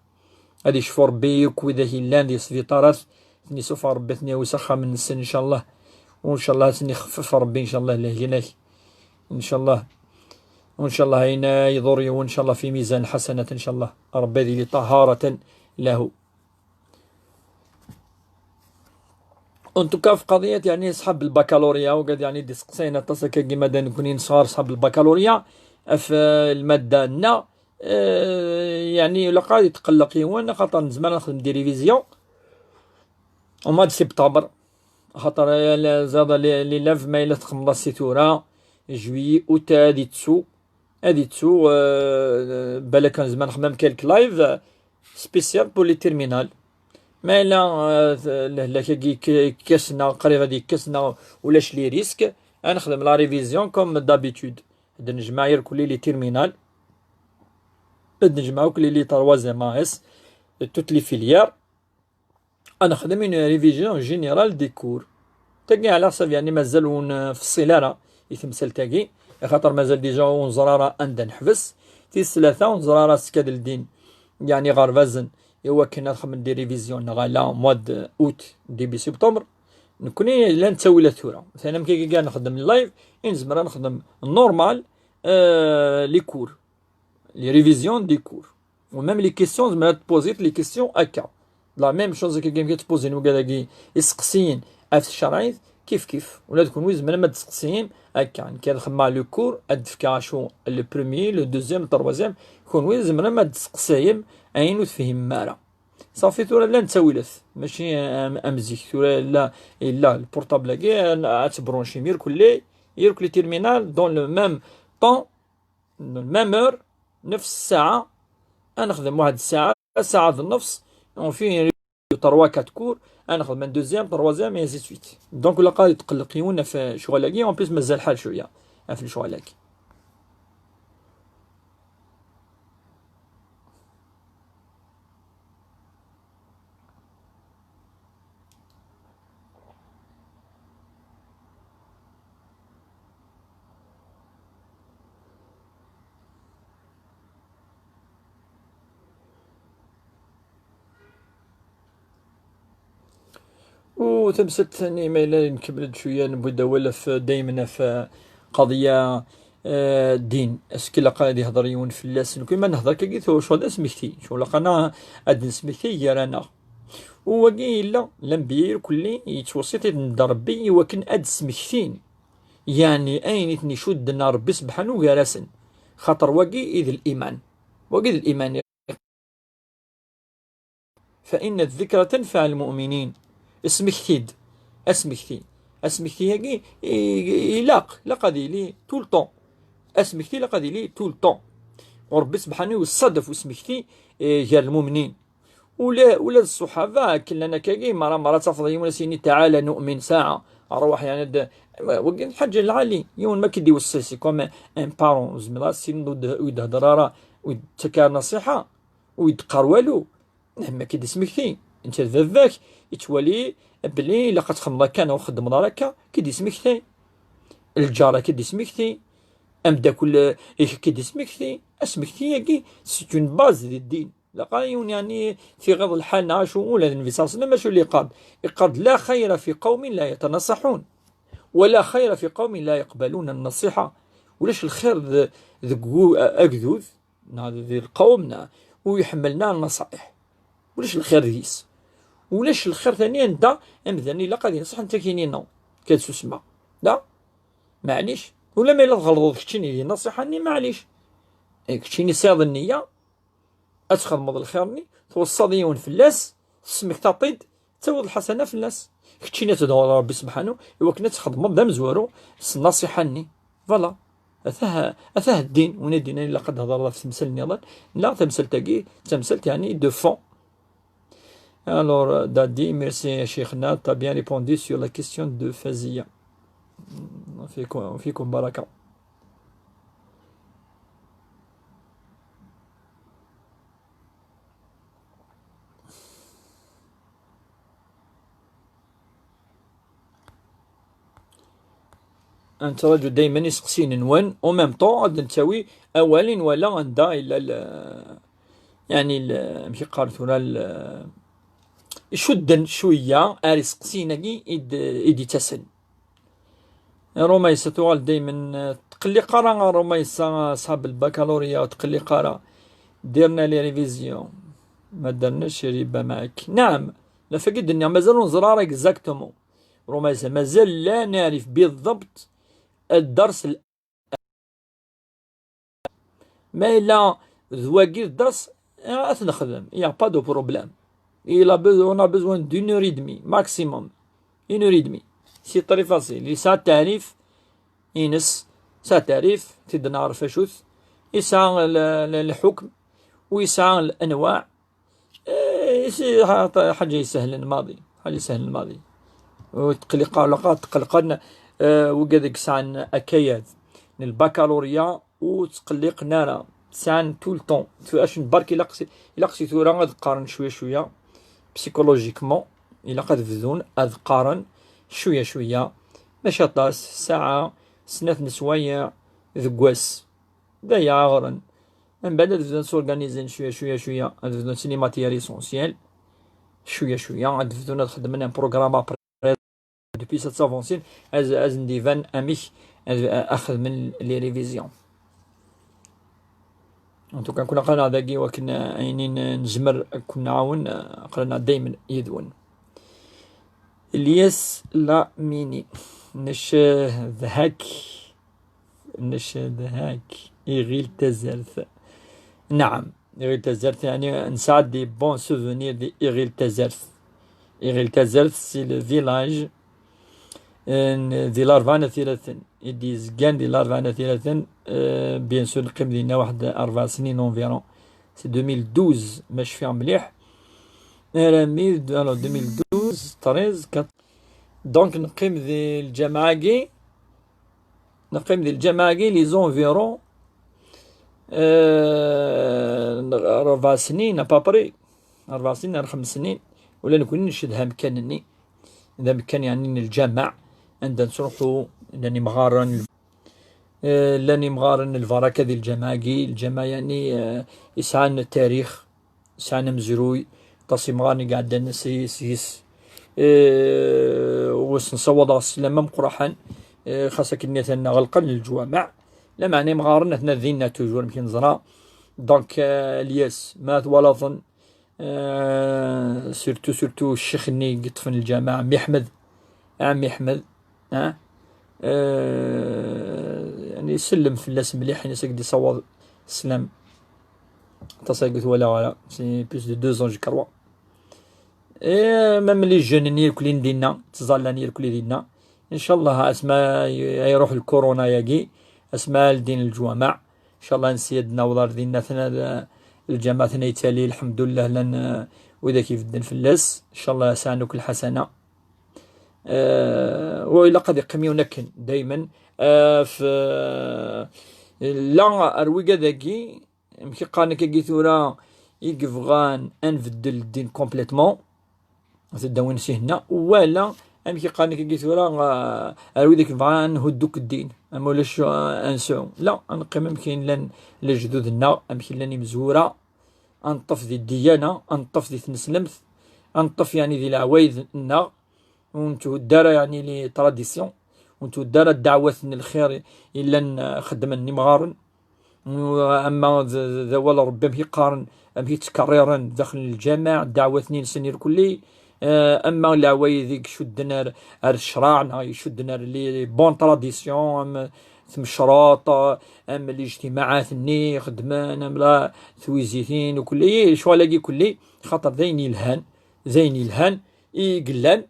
Ad icfu Rebbi akk widak yellan di sbiṭarat, ad ten-isufeɣ Rebbi, ad ten-yawi s axxam-nsen, إن شاء الله. وإن شاء الله ad ten-ixfef Rebbi, إن شاء الله, lehlak. إن شاء الله. وإن شاء الله ayen ay iḍur yiwen, إن شاء الله, في ميزان الحسنات, إن شاء الله. Rebbi ad yili طهارة له. En tout cas, في قضية, يعني, أصحاب البكالوريا, وقاعد, يعني, d-iseqsayen aṭas akka n yimadanen nekkni nesɣar أصحاب البكالوريا في المادة ننا, آه, يعني, لا قاعد يتقلق يوان, خاطر نزمر نخدم des révisions au mois de septembre. خاطر, آه, زاد les, les élèves ما إلا تخمض سي ثورة, juillet, août, هادي تسو. Ad ittu, euh, balak nezmer nexdem quelques lives, euh, spécial pour les terminales. Ma yella, euh, lehlak-agi k-, yekkes-aneɣ, qrib ad yekkes-aneɣ, ulac les risques, ad nexdem la révision comme d'habitude. Ad nejmeɛ irkelli les terminales, ad nejmeɛ akk les, les troisième A S, toutes les filières. Ad nexdem une révision générale des cours. Tagi ɛla ḥsab, yeɛni, mazal ur nfeṣṣil ara i temsalt-agi, axaṭer mazal déjà ur neẓra ara anda neḥbes. Tis tlata ur neẓra ara s-, ad ldin, yeɛni, iɣerbazen i wakken ad xedmen des révisions neɣ ala mois d'août, début septembre. Nekkni llan ttawilat tura. Tanamek-agi nxeddem live, i nezmer ad nexdem normal, euh, les cours. Les révisions des cours. Ou même les questions, tzemreḍ ad tpoziḍ les questions akka. La même chose akka, akken tpoziḍ wigad-agi iseqsiyen ɣef tcerɛit, kif kif. Ula d kunwi tzemrem ad tseqsim akka. Nekk ad xedmeɣ le cours, ad d-fkeɣ acu, le premier, le deuxième, le troisième. Kunwi tzemrem ad tseqsayem ayen ur tefhimem ara. Safi, tura llan ttawilat, mačči am, am zik. Tura yella, yella le portable-agi, ad tebruncim irkelli, irkelli terminal, dans le même temps, même heure, نفس الساعة, ad nexdem واحد الساعة, ساعة ونص, on fait trois, quatre cours, ad nexdem un deuxième, troisième, et ainsi de suite. Donc, la قاعد يتقلق يونا في شغل, en plus مازال حال شوية في الشغل. U tamsalt-nni, ma yella nkemmel-d cwiya, newwi-d awal ɣef, daymen ɣef qadiyya, eh, ddin. Est-ce que ilaq ad ihder yiwen fell-as? Nekk ma nehder akkagi, tura ccɣel d asmekti. Ccɣel ilaq-aneɣ ad d-nesmekti gar-aneɣ. U wagi yella, lanbiya irkelli yettweṣṣi-ten-id Rebbi i wakken ad d-smektin. Yeɛni ayen i ten-icudden ar Rebbi sebḥanu gar-asen. Xaṭer wagi i d liman. Wagi d liman. فإن الذكرى تنفع المؤمنين. Asmekti-d. Asmekti. Asmekti-agi i, i, ilaq, ilaq ad yili tout le temps. Asmekti ilaq ad yili tout le temps. U Rebbi sebḥanu yessadef usmekti, eh, gar lmumnin. Ula, ula d ṣṣuḥaba, akken llan akkagi, mara, mara tafeḍ yiwen as-yini: "تعالى نؤمن ساعة." Rwaḥ, yeɛni, d-, wagi d lḥaǧa lɛali. Yiwen ma k-id-iweṣṣi, c'est comme un parent, ur zmireḍ ad s-tiniḍ ur d-, ur d-hedder ara, ur d-ttak ara nṣiḥa, ur d-qqar walu. Am akken d-ismekti, netta d baba-k, yettwali belli ilaq ad txedmeḍ akka neɣ ur txeddmeḍ ara akka, k-id-ismekti. Lǧar-ik k-id-ismekti, ameddakel, eh, k-id-ismekti. Asmekti-agi, c'est une base di ddin. Laqay yiwen, yeɛni, tiɣiḍ lḥal neɣ acu, ula d Nnbi ṣalla Llahu ɛalayhi wa sallam acu i yeqqar-d? Yeqqar-d: "لا خير في قوم لا يتناصحون." ولا خير في قوم لا يقبلون النصيحة. Ulac lxir d-, deg u-, agdud, neɣ di lqawm, neɣ ur iḥemmlen ara nnaṣayeḥ. Ulac lxir deg-s. Ulac lxir tani anda amdan ilaq ad yenṣeḥ netta kini-nneɣ. Kad susma. Da? Maɛlic. Ula ma yella tɣelḍeḍ keččini di nnaṣiḥa-nni, maɛlic. Eh, keččini tesɛiḍ nniya, ad txedmeḍ lxir-nni, tweṣṣaḍ yiwen fell-as, tesmektaḍ-t-id, tawiḍ lḥasana fell-as. Keččini ad tedɛuḍ Ṛebbi sebḥanu i wakken ad txedmeḍ d amezwaru s nnṣiḥa-nni. Voilà. Atah, atah ddin, win i d-yennan ilaq ad d-thedreḍ ɣef temsal nniḍen. La, tamsalt-agi d tamsalt, yeɛni, de fond. Alors, Dadi, merci, Cheikhna, t'as bien répondu sur la question de Fazia. Fikum, fikum baraka. Ad nettraǧu daymen iseqsiyen-nwen, en même temps ad d-nettawi awal i nwala anda yella l-, yeɛni l-, amek i qqaren tura l-, icudden cwiya ar iseqsiyen-agi i d-, i d-ittasen. Rumaysa tuɣal daymen, eh, tqelliq ara Rumaysa, eh, ṣab lbakalurya, ur tqelliq ara. Dirna les révisions. Ma درناش ربما معك. نعم. La fagi d-nniɣ, mazal ur neẓra ara exactement. Rumaysa, mazal la نعرف بالضبط الدرس ال-، ma yella d wagi dders, eh, ad t-nexdem. Il y a pas de problème. Il a besoin, on a besoin d'une heure et demie, maximum. Une heure et demie. C'est très facile. Yesɛa tarif ines, yesɛa tarif, tid neɛref acu-t, yesɛa l-, l-, lḥukm, u yesɛa l-anwa. Eh, si-, ḥa-, ḥaǧa isehlen maḍi, ḥaǧa isehlen maḍi. Ur tqelliq ara, la tqellqen, eh, wigad i yesɛan akayad n lbakalurya, ur ttqelliqen ara. Sɛan tout le temps. Tu-, acu n bark ilaq si, ilaq si tura ad qqaren cwiya cwiya. Psychologiquement, ilaq ad bdun ad qqaren cwiya cwiya. Mačči aṭas, saɛa, snat n swayeɛ deg wass. D aya aɣren. Mbeɛd ad bdun s'organiser cwiya cwiya cwiya. Ad bdun s les matières essentielles. Cwiya cwiya. Ad bdun ad xedmen un programme après. Depuis ça s'avance, ad, ad n-d-iban amek ad, ad xedmen les révisions. En tout cas, كنا قلنا dagi wakken, eh, ayen i n-, nezmer ad ken-nɛawen, eh, aql-aneɣ daymen yid-wen. Ilyas Lamini, ncedha-k, ncedha-k, Iɣil Tazart. Naɛam. Iɣil Tazart, yeɛni, nesɛa des bons souvenirs di Iɣil Tazart. Iɣil Tazart, c'est le village, euh, di Larebɛa n At Yiraten. I d-yezgan di Larebɛa n At Yiraten, euh, bien sûr, neqqim dinna waḥed rebɛa snin environ. C'est deux mille douze, ma cfiɣ mliḥ. Armi, alors, deux mille douze, treize, quatorze. Donc, neqqim di lǧameɛ-agi, neqqim di lǧameɛ-agi, les environs, euh, rebɛa snin, à peu près. Rebɛa snin ar xems snin. Ula nekkni ncedha amkan-nni. D amkan, yeɛni, n lǧameɛ, anda nettruḥu, llan imɣaren, eh, llan imɣaren n lbaraka di lǧameɛ-agi. Lǧameɛ, yeɛni, eh, yesɛan tarix, sɛan amezruy, aṭas imɣaren i iɛeddan si-, seg-s. Eh, u s-nessawaḍ-as sslam ameqqran, eh, xas akken atan ɣelqen leǧwameɛ, lameɛna imɣaren atna dinna toujours, amek i neẓra. Donc, eh, Ilyas, ma twalaḍ-ten, eh, surtout, surtout ccix-nni i yeṭṭfen lǧameɛ, Ɛemmi Ḥmed, Ɛemmi Ḥmed, ah, eh, yeɛni, sellem fell-as mliḥ, ini-as ad k-d-isaweḍ sslam. Aṭas aya ur t-walaɣ ara. C'est plus de deux ans, je crois. Et même les jeunes-nni irkelli dinna, ttẓallan irkelli dinna. Inchallah, asma i-, iruḥ lkuruna-agi, asma ldin leǧwameɛ. Inchallah, ansi ad naweḍ ar dinna, atna l-, lǧameɛ atna yettali, lḥemdullah, llan, eh, widak ibedden fell-as. Inchallah, sɛan akk lḥasana. Eh, wa ilaq ad iqqim yiwen akken, daymen, eh, f-, la ar wigad-agi, amek i qqaren akkagi tura, i yebɣan ad nbeddel ddin complètement, ad t-id-awin si henna, wala amek i qqaren akkagi tura, eh, ar wid i yebɣan ad nhuddu akk ddin, ama ulac, eh, ad nesɛu. La, ad neqqim amek i llan lejdud-nneɣ, amek i llan imezwura, ad neṭṭef di ddiyana, ad neṭṭef di tneslemt, ad neṭṭef, yeɛni, di leɛwayed-nneɣ, ur netthuddu ara, yeɛni, les traditions, ur ntuddu ara ddeɛwat n lxir i llan, eh, xeddmen imɣaren. Ama d, d, d awal n Ṛebbi, amek i qqaren, amek i ttkerriren daxel n lǧameɛ, ddeɛwat-nni-nsen irkelli, eh, ama leɛwayed i icudden ar, ar ccṛeɛ, neɣ icudden ar les bonnes traditions, am tmecruṭ, am lijtimaɛat-nni xeddmen, am la twizitin, ukelli, lecɣal-agi kulli, xaṭer d ayen yelhan, d ayen yelhan i yellan,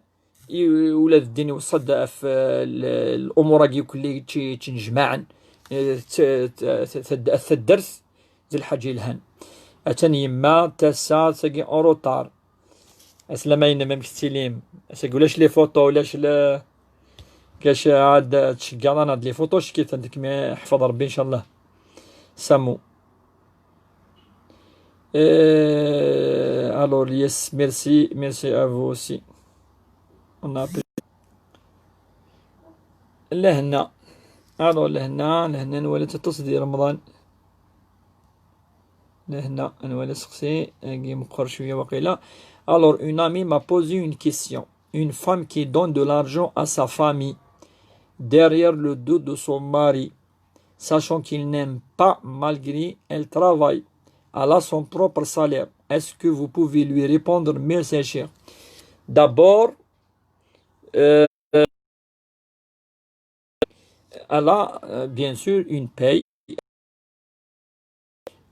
i, ula d ddin iweṣṣa-d ɣef, eh, l-, lumuṛ-agi kulli tt-, ttnejmaɛen, eh, t-, t-, t-, taddart d lḥaǧa yelhan. Atan yemma tasa tagi en retard. Aslama-inem, amek tettilim? Ass-agi ulac les photos, ulac le-, ulac ad tceggeḍ ad les photos, ckit, ad kem-iḥfeḍ Rebbi, ncallah. Samu. Euh, alors, yes, merci, merci à vous aussi. On a appris. Lehna. Alors, lehna, lehna, nwala-tt aṭas di Remḍan. Lehna, nwala seqsi, agi meqqer cwiya waqila. Alors, une amie m'a posé une question. Une femme qui donne de l'argent à sa famille derrière le dos de son mari, sachant qu'il n'aime pas, malgré elle travaille, elle a son propre salaire. Est-ce que vous pouvez lui répondre, merci cher? D'abord, euh, elle a, euh, bien sûr une paye.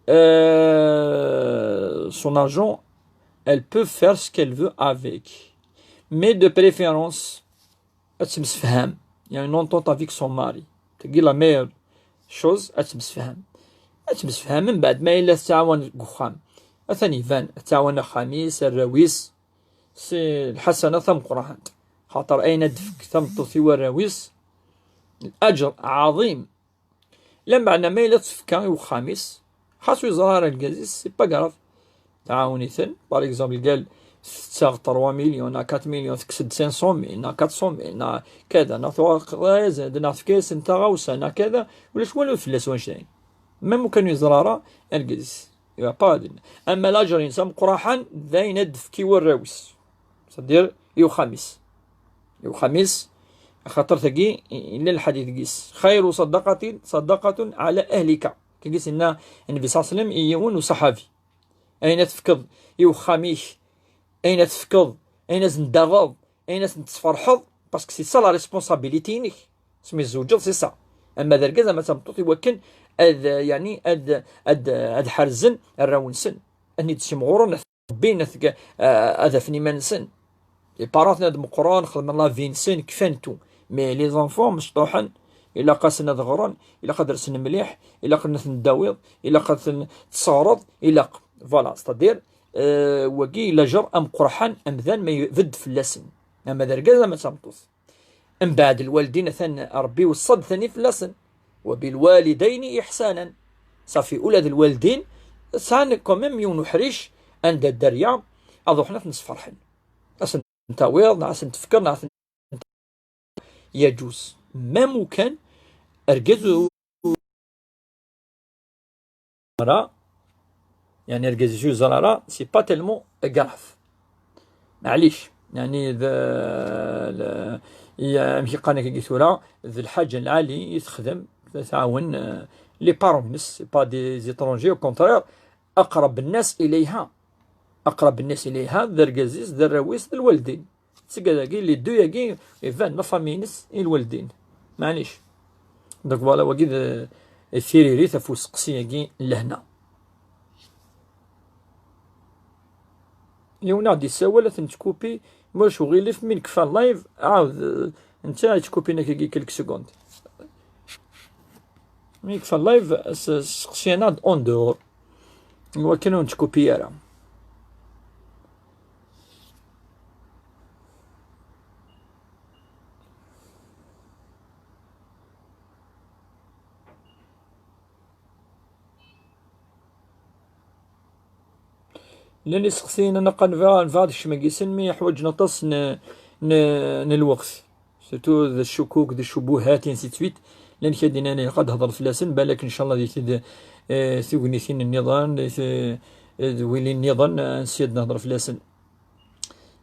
Euh, son argent, elle peut faire ce qu'elle veut avec. Mais de préférence, ad temsefham. Il y a une entente avec son mari. Tagi la meilleure chose, ad temsefham. Ad temsefham, mbeɛd ma yella tettɛawan deg uxxam. Atan iban, tettɛawan axxam-is, arraw-is. Si lḥasana tameqqrant. Xaṭer ayen ad d-tefk tameṭṭut i warraw-is, aǧer ɛaḍim. Lameɛna ma yella tefka i uxxam-is, xas ur yeẓra ara lgaz-is, c'est pas grave. Tɛawen-iten, par exemple, lgal tettaɣ trois millions, neɣ quatre millions, tekkes-d cinq cent mille, neɣ quatre cent mille, neɣ kada, neɣ tuɣal azad, neɣ tefka-yasen taɣawsa, neɣ kada, ulac walu fell-as wanect-ayen. Même ukan ur yeẓra ara lgaz-is. Il va pas dire. Ama l'ajer-ines ameqqraḥan, d ayen ad d-tefk i warraw-is. C'est-à-dire, i uxxam-is. I uxxam-is, axaṭer tagi, yella lḥadit deg-s. Xayru ṣadaqatin, ṣadaqatun ɛala ahlika. Tagi s-yenna Nnbi ṣalla Llahu ɛalayhi wa sallam i yiwen uṣaḥabi. Ayen ad tefkeḍ i uxxam-ik, ayen ad tefkeḍ, ayen ad sen-d-taɣeḍ, ayen ad sen-tesferḥeḍ, parce que c'est ça la responsabilité-inek. Asmi tzewǧeḍ, c'est ça. Ama d argaz, ama d tameṭṭut, i wakken ad, yani, ad, ad, ad ḥerzen arraw-nsen. Ad ten-id-ssimɣuren, ad t-rebbin, ad t-, ad afen iman-nsen. Les parents ad meqqren, xedmen la vie-nsen, kfan tout. Mais les enfants, mecṭuḥen, ilaq-asen ad ɣren, ilaq ad rsen mliḥ, ilaq ad ten-tdawiḍ, ilaq ad ten-tesseɣreḍ, ilaq. Voilà, c'est-à-dire, euh, wagi, l'ajer ameqqraḥan, amdan ma ibedd fell-asen. Ama d argaz, ama d tameṭṭut. Mbeɛd lwaldin, atan Rebbi iweṣṣa-d tani fell-asen. وبالوالدين إحسانا. Safi, ula d lwaldin, sɛan quand même yiwen uḥric, anda dderya, ad ruḥen ad ten-sferḥen. Ad sen-tawiḍ, neɣ ad sen-tefkeḍ, neɣ ad ten-, yaǧuz. Même ukan, argaz ur ara, yani argaz-is ur yeẓra ara, c'est pas tellement grave. Maɛlic, yani, d, l-, i, amek i qqaren akka tura, d lḥaǧa lɛali i texdem, tɛawen, euh, les parents-nnes, c'est pas des étrangers, au contraire, أقرب الناس إليها. أقرب الناس إليها, d argaz-is, d arraw-is, d lwaldin. Tga dagi, les deux-agi, iban la famille-ines i lwaldin. Maɛlic. Donc voilà, wagi d, d tiririt ɣef useqsi-agi n lehna. Yiwen a ɣ-d-yessawal, ad ten-tkupi, ma ulac uɣilif, mi nekfa live, ɛawed, eh, netta yettkupi-nak-agi quelques secondes. Mi nekfa live, s-, seqsi-aneɣ-d en dehors. Iwakken ur nettkupi ara. Llan iseqsiyen, naqal nebɣa, nebɣa ad kecmen deg-sen, mi ḥwaǧen aṭas n, n, n lweqt. Surtout d ccukuk, d ccubuhat, ainsi de suite. Llan kra din ilaq ad d-hedreɣ fell-asen, balak, ncallah, di tid, eh, tugnitin nniḍen, di t-, eh, d wili nniḍen, eh, ansi ad nehder fell-asen.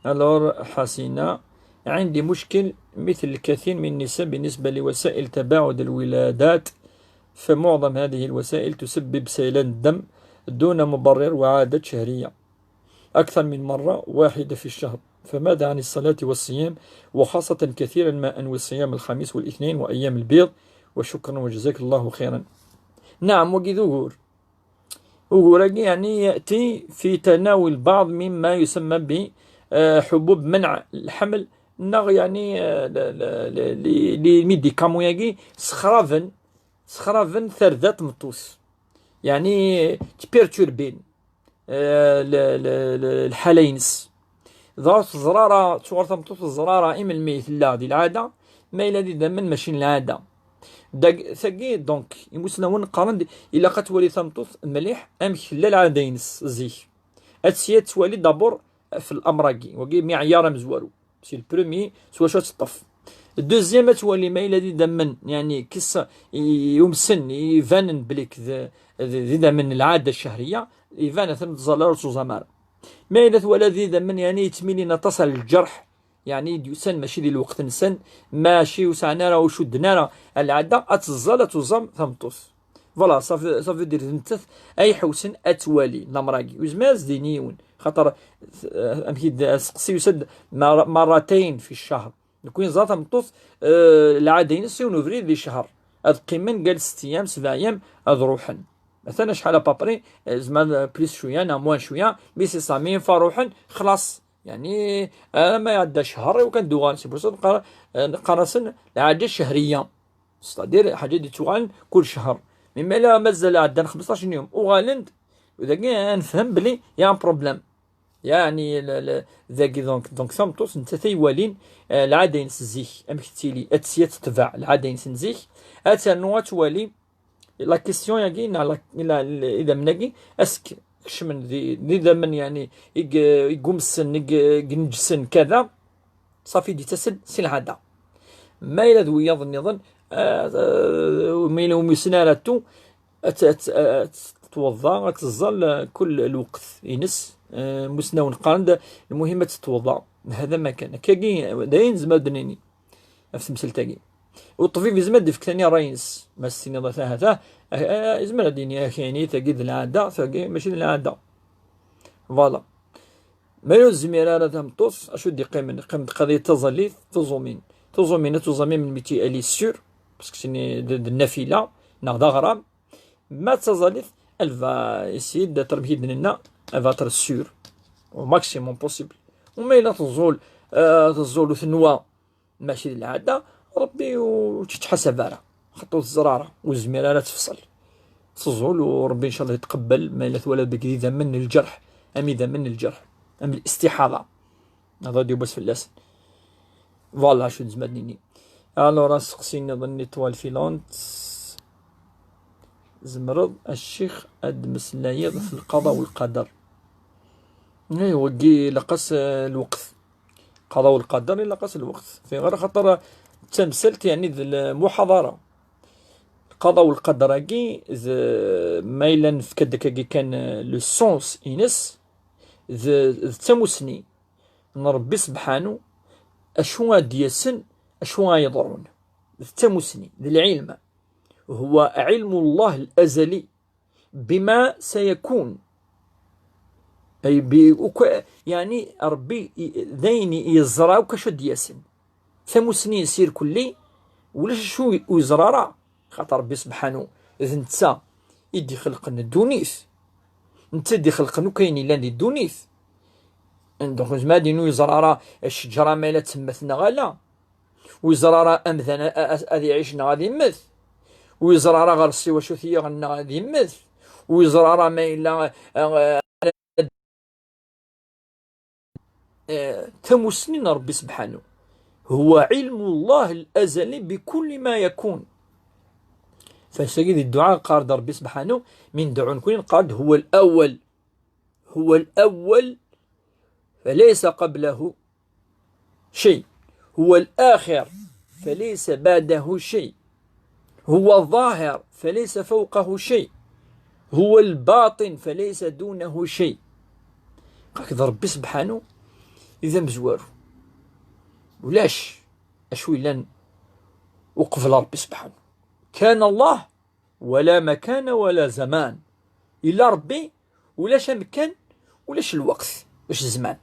Alors, Ḥasina, عندي مشكل مثل الكثير من النساء بالنسبة لوسائل تباعد الولادات، فمعظم هذه الوسائل تسبب سيلان الدم دون مبرر وعادة شهرية أكثر من مرة واحدة في الشهر، فماذا عن الصلاة والصيام، وخاصة كثيرا ما أنوي صيام الخميس والاثنين وأيام البيض؟ وشكرا وجزاك الله خيرا. نعم، وقي ذو غور. Ugur-agi يعني يأتي في تناول بعض مما يسمى ب آه، حبوب منع الحمل، نغ يعني آه، ل- ل- ل- ل- les médicaments-agi sexraven sexraven tarda tmeṭṭut, يعني تبيرتوربين آه، ل- ل- ل- الحالة-ines. Dɣa teẓrara tuɣal tameṭṭut teẓrara imelmi tella di lɛada, ma yella d idammen mačči n lɛada. Dag- tagi donc imusnawen qqaren-d ilaq ad twali tameṭṭut mliḥ amek tella lɛada-ines zik. Ad tsi ad twali d'abord f l'amr-agi, wagi miɛyar amezwaru, c'est le premier s wacu ad teṭṭef. Deuxième ad twali ma yella d idammen, yani kis i- umsen ibanen blik d d- d idammen n lɛada cchahriya, iban atan tẓalla ur tuẓam ara. Ma yella twala d idammen yani yettmilin aṭas ar lǧerḥ, yani i d-yusan mačči di lweqt-nsen, mačči ur sɛan ara ur cudden ara lɛada, ad teẓẓal ad tuẓam tameṭṭut. Voilà, ça veut, ça veut dire d nettat ay iḥewsen ad twali l'amr-agi. Ur yezmir ad s-d-yini yiwen, xaṭer eh, amek i d-, aseqsi yusa-d mar- مرتين في الشهر. Nekk neẓra tameṭṭut eh, lɛada-ines yiwen ubrid di ccher, ad qqimen gal setta yyam, sebɛa yyam, ad ruḥen. Atan acḥal à peu près, eh, zman plus cwiya neɣ moins cwiya, mi s-iṣami fa ruḥen, xlas. Yani, alamma iɛedda ccher, iwakken ad d-uɣalen. C'est pour ça neqqar-, eh, neqqar-asen lɛada cchahriya. C'est-à-dire, ḥaǧa d-ittuɣalen kul ccher. Mi ma yella mazal ɛeddan xmesṭac n yum, uɣalen-d, dagi ad nefhem belli y a un problème. Yani, le- le- dagi donc, donc tameṭṭut nettat ay walin eh, lɛada-ines zik, amek tettili, ad tsi ad tetbeɛ lɛada-ines n zik, ad ternu ad twali la question-agi, neɣ la- la- la- idammen-agi, est-ce que kecmen di di idammen, yani, i g- i gumsen, i g- i ineǧsen, kada, ṣafi d-ittasen si lɛada. Ma yella d wiyaḍ nniḍen, eh, eh, ma yella umi yessin ara tu, ad t- ad t- ad tettweḍḍa, ad teẓẓal eh, kul lweqt-ines. Eh, musnawen qqaren-d lmuhim ad tettweḍḍa. Hada ma kan. Akkagi d ayen nezmer ad d-nini ɣef temsalt-agi. Uṭbib yezmer ad d-ifk tani ṛṛay-ines. Ma s-tiniḍ ata hata, ah, ah, yezmer ad d-yini akayni tagi d lɛada, tagi mačči d lɛada. Voilà. Ma ur tezmir ara tameṭṭut, acu d-iqqimen? Iqqim-d qadiyya taẓallit, tuẓumin. Tuẓumin, ad tuẓami melmi ti elle est sûre, parce que c'est une- d d nnafila, neɣ d aɣram. Ma d taẓallit, elle va essayer d'être, amek i d-nenna, elle va être sûre au maximum possible. Uma yella teẓẓul, euh, teẓẓul ur tenwa mačči d lɛada, Rebbi ur tt-ittḥasab ara, xaṭer ur teẓra ara, ur tezmir ara ad tefṣel. Teẓẓul u Rebbi ncallah itqebbel, ma yella twala deg idammen n lǧerḥ, am idammen n lǧerḥ, am listiḥaḍa. Ad d-yubas fell-asen. Voilà acu nezmer ad nini. Alors, aseqsi nniḍen n l'étoile filante. Tzemreḍ a ccix ad d-meslayeḍ f lqaḍa u lqader? Ay, wagi ilaq-as eh, lweqt. Qada u lqader ilaq-as lweqt. Fi ɣer xaṭer d tamsalt, yani d lmuḥaḍara. Lqada u lqader-agi d ma yella nefka-d akkagi kan eh, le sens ines, d d tamusni n Rebbi sebḥanu, acu ad d-yasen, acu ad yeḍrun. D tamusni, d lɛilm. هو علم الله الأزلي بما سيكون. Ay bi uka, yani Rebbi i- d ayen yeẓra akk acu ad d-yasen. Tamusni-ines irkelli, ulac acu ur yeẓra ara. Xaṭer Rebbi sebḥanu d netta i d-ixelqen ddunit. Netta i d-ixelqen akk ayen yellan di ddunit. Donc nezmer ad d-nini ur yeẓra ara ccejra ma yella temmet neɣ ala. Ur yeẓra ara amdan a- a- ad iɛic neɣ ad immet. Ur yeẓra ara ɣer siwa acu t-yiɣen neɣ ad immet. Ur yeẓra ara ma yella eh, eh, tamusni n Rebbi sebḥanu. هو علم الله الأزلي بكل ما يكون. Fas-agi di dduɛa qqar-d Rebbi sebḥanu, mi nedɛu nekni qqar-d هو الأول. هو الأول فليس قبله شيء، هو الآخر فليس بعده شيء، هو الظاهر فليس فوقه شيء، هو الباطن فليس دونه شيء. Qak d Rebbi sebḥanu i d amezwaru. Ulac acu yellan uqbel Ṛebbi subḥanu. Kana Allah wala makana wala zaman. Yella Ṛebbi, ulac amekkan, ulac lweqt, ulac zzman.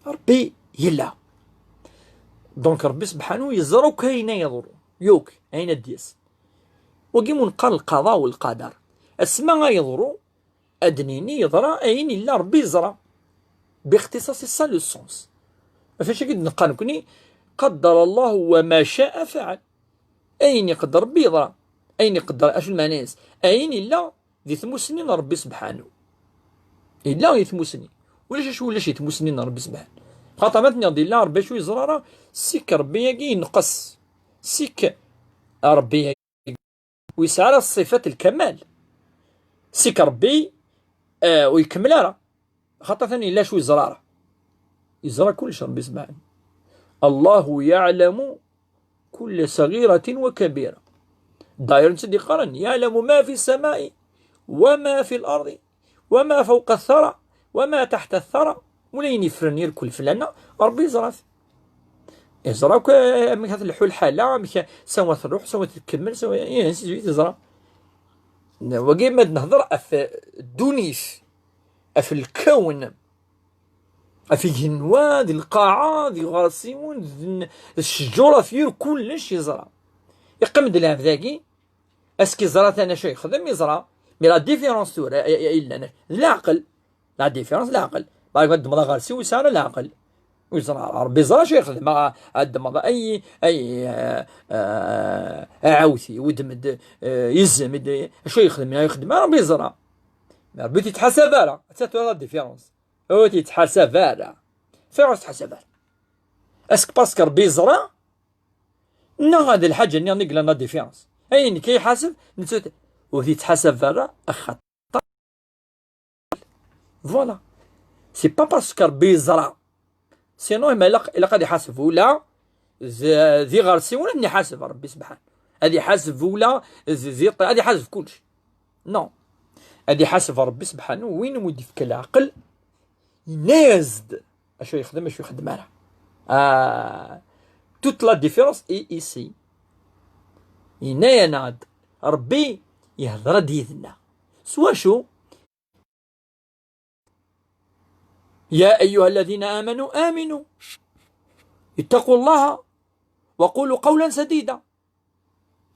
Ṛebbi yella. Donc Ṛebbi subḥanu yeẓra akk ayen ay yeḍru, yakk ayen ad d-yas. Wagi mu neqqar lqaḍa u lqadar. Asma ay yeḍru, ad d-nini yeḍra ayen yella Ṛebbi yeẓra. Bixtiṣaṣ, c'est ça le sens. Ɣef wacu i d-neqqar nekni, qaddar Allahu wa ma ca'a faɛal. Ayen iqedder Ṛebbi yeḍra. Ayen iqedder, acu lmeɛna-s? Ayen yella di tmussni n Ṛebbi subḥanu. Yella di tmussni. Ulac acu ulac di tmussni n Ṛebbi subḥanu. Xaṭer ma tenniḍ-d yella Ṛebbi acu yeẓra ara, sik Ṛebbi-agi yenqes. Sik Ṛebbi ur yesɛi ara ṣṣifat lkamal. Sik Ṛebbi, eh, ur ikemmel ara. Xaṭer atan yella acu yeẓra ara. Yeẓra kullec Ṛebbi subḥanu. Allahu yaɛlamu kulla saɣiratin wa kabira. D'ailleurs, netta d-yeqqaren, yaɛlamu ma fi ssama'i wa ma fi l-arḍi wa ma fawqa th-thara wa ma taḥta th-thara. Ula ayen yeffren irkul fell-aneɣ, Ṛebbi yeẓra-t. Yeẓra akk amek ad telḥu lḥala, amek sawa tṛuḥ, sawa tkemmel, sawa, ih, ainsi de suite, yeẓra. Wagi ma d-nehder ɣef ddunit, ɣef lkawn, ɣef igenwan, di lqaɛa, d iɣersiwen, d n-, d ccǧur, ɣef yir kullec yeẓra. Yeqqim-d lɛebd-agi, est-ce que yeẓra atan acu yexdem, yeẓra. Mais la différence tura, i, i, i yellan, d leɛqel. La différence, leɛqel. Par exemple, ad ddmeḍ aɣersiw, ur yesɛi ara leɛqel. Ur yeẓra ara. Ṛebbi yeẓra acu yexdem. A, ad ddmeḍ ay, ay, eh, eh, aɛawti, udem-d, eh, izem, d-, acu yexdem, ur yexdem ara, Ṛebbi yeẓra. Mais Ṛebbi ur t-yettḥasab ara. Atta tura la différence. Ur t-yettḥasab ara. Fiɣ ur t-yettḥasab ara. Est-ce que parce que Ṛebbi yeẓra? Neɣ d lḥaǧa-nni i yellan la différence. Ayen nekk i iḥaseb, nettat ur t-yettḥasab ara, axaṭer. Voilà. C'est pas parce que Ṛebbi yeẓra. Sinon, ma ilaq, ilaq ad iḥaseb ula d, d iɣersiwen ad iḥaseb Ṛebbi subḥan. Ad iḥaseb ula d, d iṭ-, ad iḥaseb kullec. Non. Ad iḥaseb Ṛebbi subḥanu, win mu d-ifka leɛqel, yenna-yas-d acu yexdem, acu yexdem ara. Ah, toute la différence est ici. Yenna-yaneɣ-d, Ṛebbi yehder-d yid-neɣ. S wacu? يا أيها الذين آمنوا آمنوا اتقوا الله وقولوا قولا سديدا.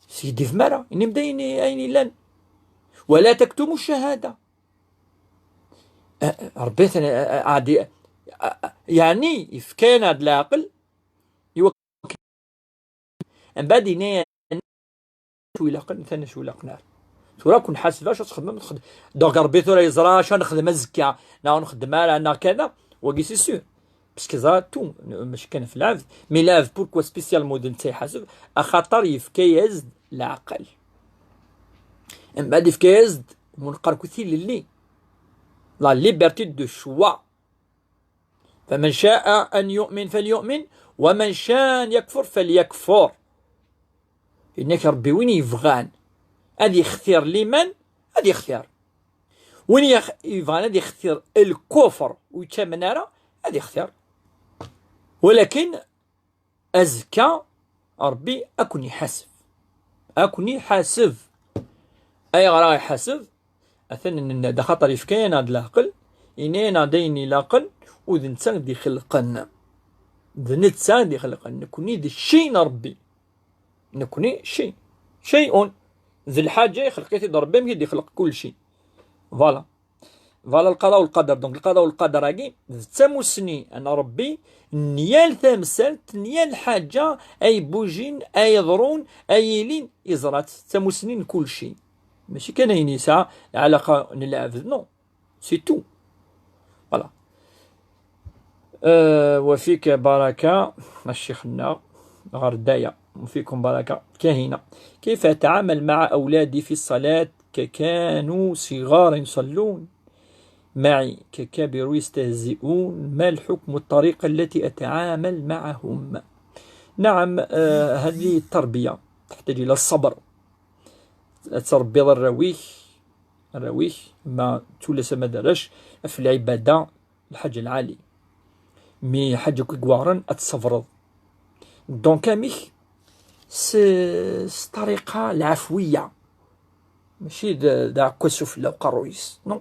Skiddibem ara, inim-d ayen, ayen yellan. ولا تكتموا الشهادة. A, a, Ṛebbi atan, a, a, ɛadi, a, a, yeɛni yefka-yaneɣ-d leɛqel, iwakken, mbeɛd yenna-yaneɣ acu ilaqen, atan acu ilaqen ara. Tura kun ḥaseb acu txedmem, txed-, donc Ṛebbi tura yeẓra acu nexdem azekka, neɣ ur nxeddem ara, neɣ kada, wagi c'est sûr. Parce que yeẓra tout, mačči kan ɣef lɛebd, mais lɛebd pourquoi spécialement d netta iḥaseb, axaṭer yefka-yas-d leɛqel. Mbeɛd yefka-yas-d, mu neqqar akk tilelli, la liberté de choix. فمن شاء أن يؤمن فليؤمن، ومن شاء أن يكفر فليكفر. Yenna-k Ṛebbi win yebɣan ad yextir liman, ad yextir. Win yex-, yebɣan ad yextir lkufr, ur yettamen ara, ad yextir. Walakin azekka Ṛebbi ad ken-iḥaseb. Ad ken-iḥaseb. Ayɣer ara iḥaseb? Atan nenna-d, axaṭer yefka-yaneɣ-d leɛqel, yenna-yaneɣ-d ayen ilaqen, u d netta i d-ixelqen. D netta i d-ixelqen. Nekni d cci n Ṛebbi. Nekni cci. شيء. D lḥaǧa ixleq-it-id Ṛebbi, amek i d-ixleq kulci. Voilà. Voilà lqada u lqader. Donc, lqada u lqader-agi, d tamussni n Ṛebbi, n yal tamsalt, n yal ḥaǧa ay bujin, ay yeḍrun, ay yilin, yeẓra-tt. D tamussni n kulci. Mačči kan ayen yesɛa lɛalaqa n lɛebd, non. C'est tout. Voilà. Euh, وفيك بركة، الشيخ النار، غردايا. وفيكم بركة. كاهنة. كيف أتعامل مع أولادي في الصلاة ككانوا صغار يصلون معي ككبروا يستهزئون؟ ما الحكم، الطريقة التي أتعامل معهم؟ نعم، آه، هذه التربية تحتاج إلى الصبر. Ad trebbiḍ arraw-ik, arraw-ik, ma tula sama darac, ɣef lɛibada, lḥaǧa lɛali. Mi ḥaǧa akk i iweɛren, ad tsebreḍ. Donc amek s, s ṭariqa lɛafwiya, mačči d, d aɛekkas sufella uqerruy-is, non.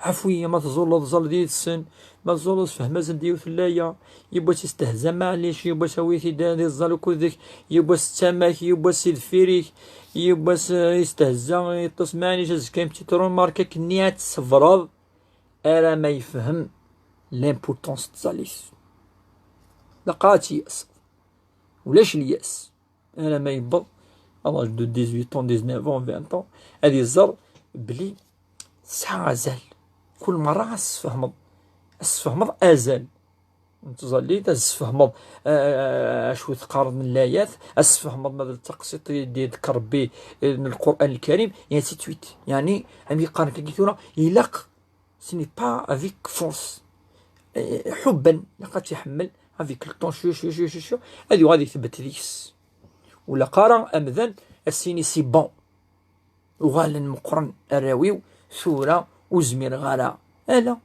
Ɛafwiya, ma tẓulleḍ ẓẓal yid-sen, ma tẓulleḍ sfehm-asen-d yiwet n laya, yiwwas istehza maɛlic, yiwwas awi-t-id ad iẓẓal ukud-ik, yiwwas d tama-k, yiwwas si deffir-ik, yiwwas, eh, istehza, yeṭṭes maɛlic, azekka yemtiṭru mark akken ad tsebreḍ, ara ma yefhem l'importance n tẓallit. Laqaɛa ad tt-yas. Ulac lyas. Ara ma yewweḍ à l'âge de dix-huit ans, dix-neuf ans, vingt ans, ad iẓer bli tesɛa azal. Kul merra ad s-tfehmeḍ, ad s-tfehmeḍ azal n tẓallit, ad s-tfehmeḍ, eh, acu teqqareḍ n layat, ad s-tfehmeḍ ma d taqsiṭ i d-yeḍker Rebbi, eh, n Lqur'an Lkarim, et ainsi de suite. Yeɛni, am yeqqaren kagi tura, ilaq, ce n'est pas avec force. Eh, ḥubben, ilaq ad tt-iḥemmel, avec le temps, cwiya, cwiya, cwiya, cwiya, cwiya, ad yuɣal itbeddel deg-s. Ur ilaq ara amdan ad s-yini c'est bon. Uɣalen meqqren arraw-iw, tura ur zmireɣ ara. Ala.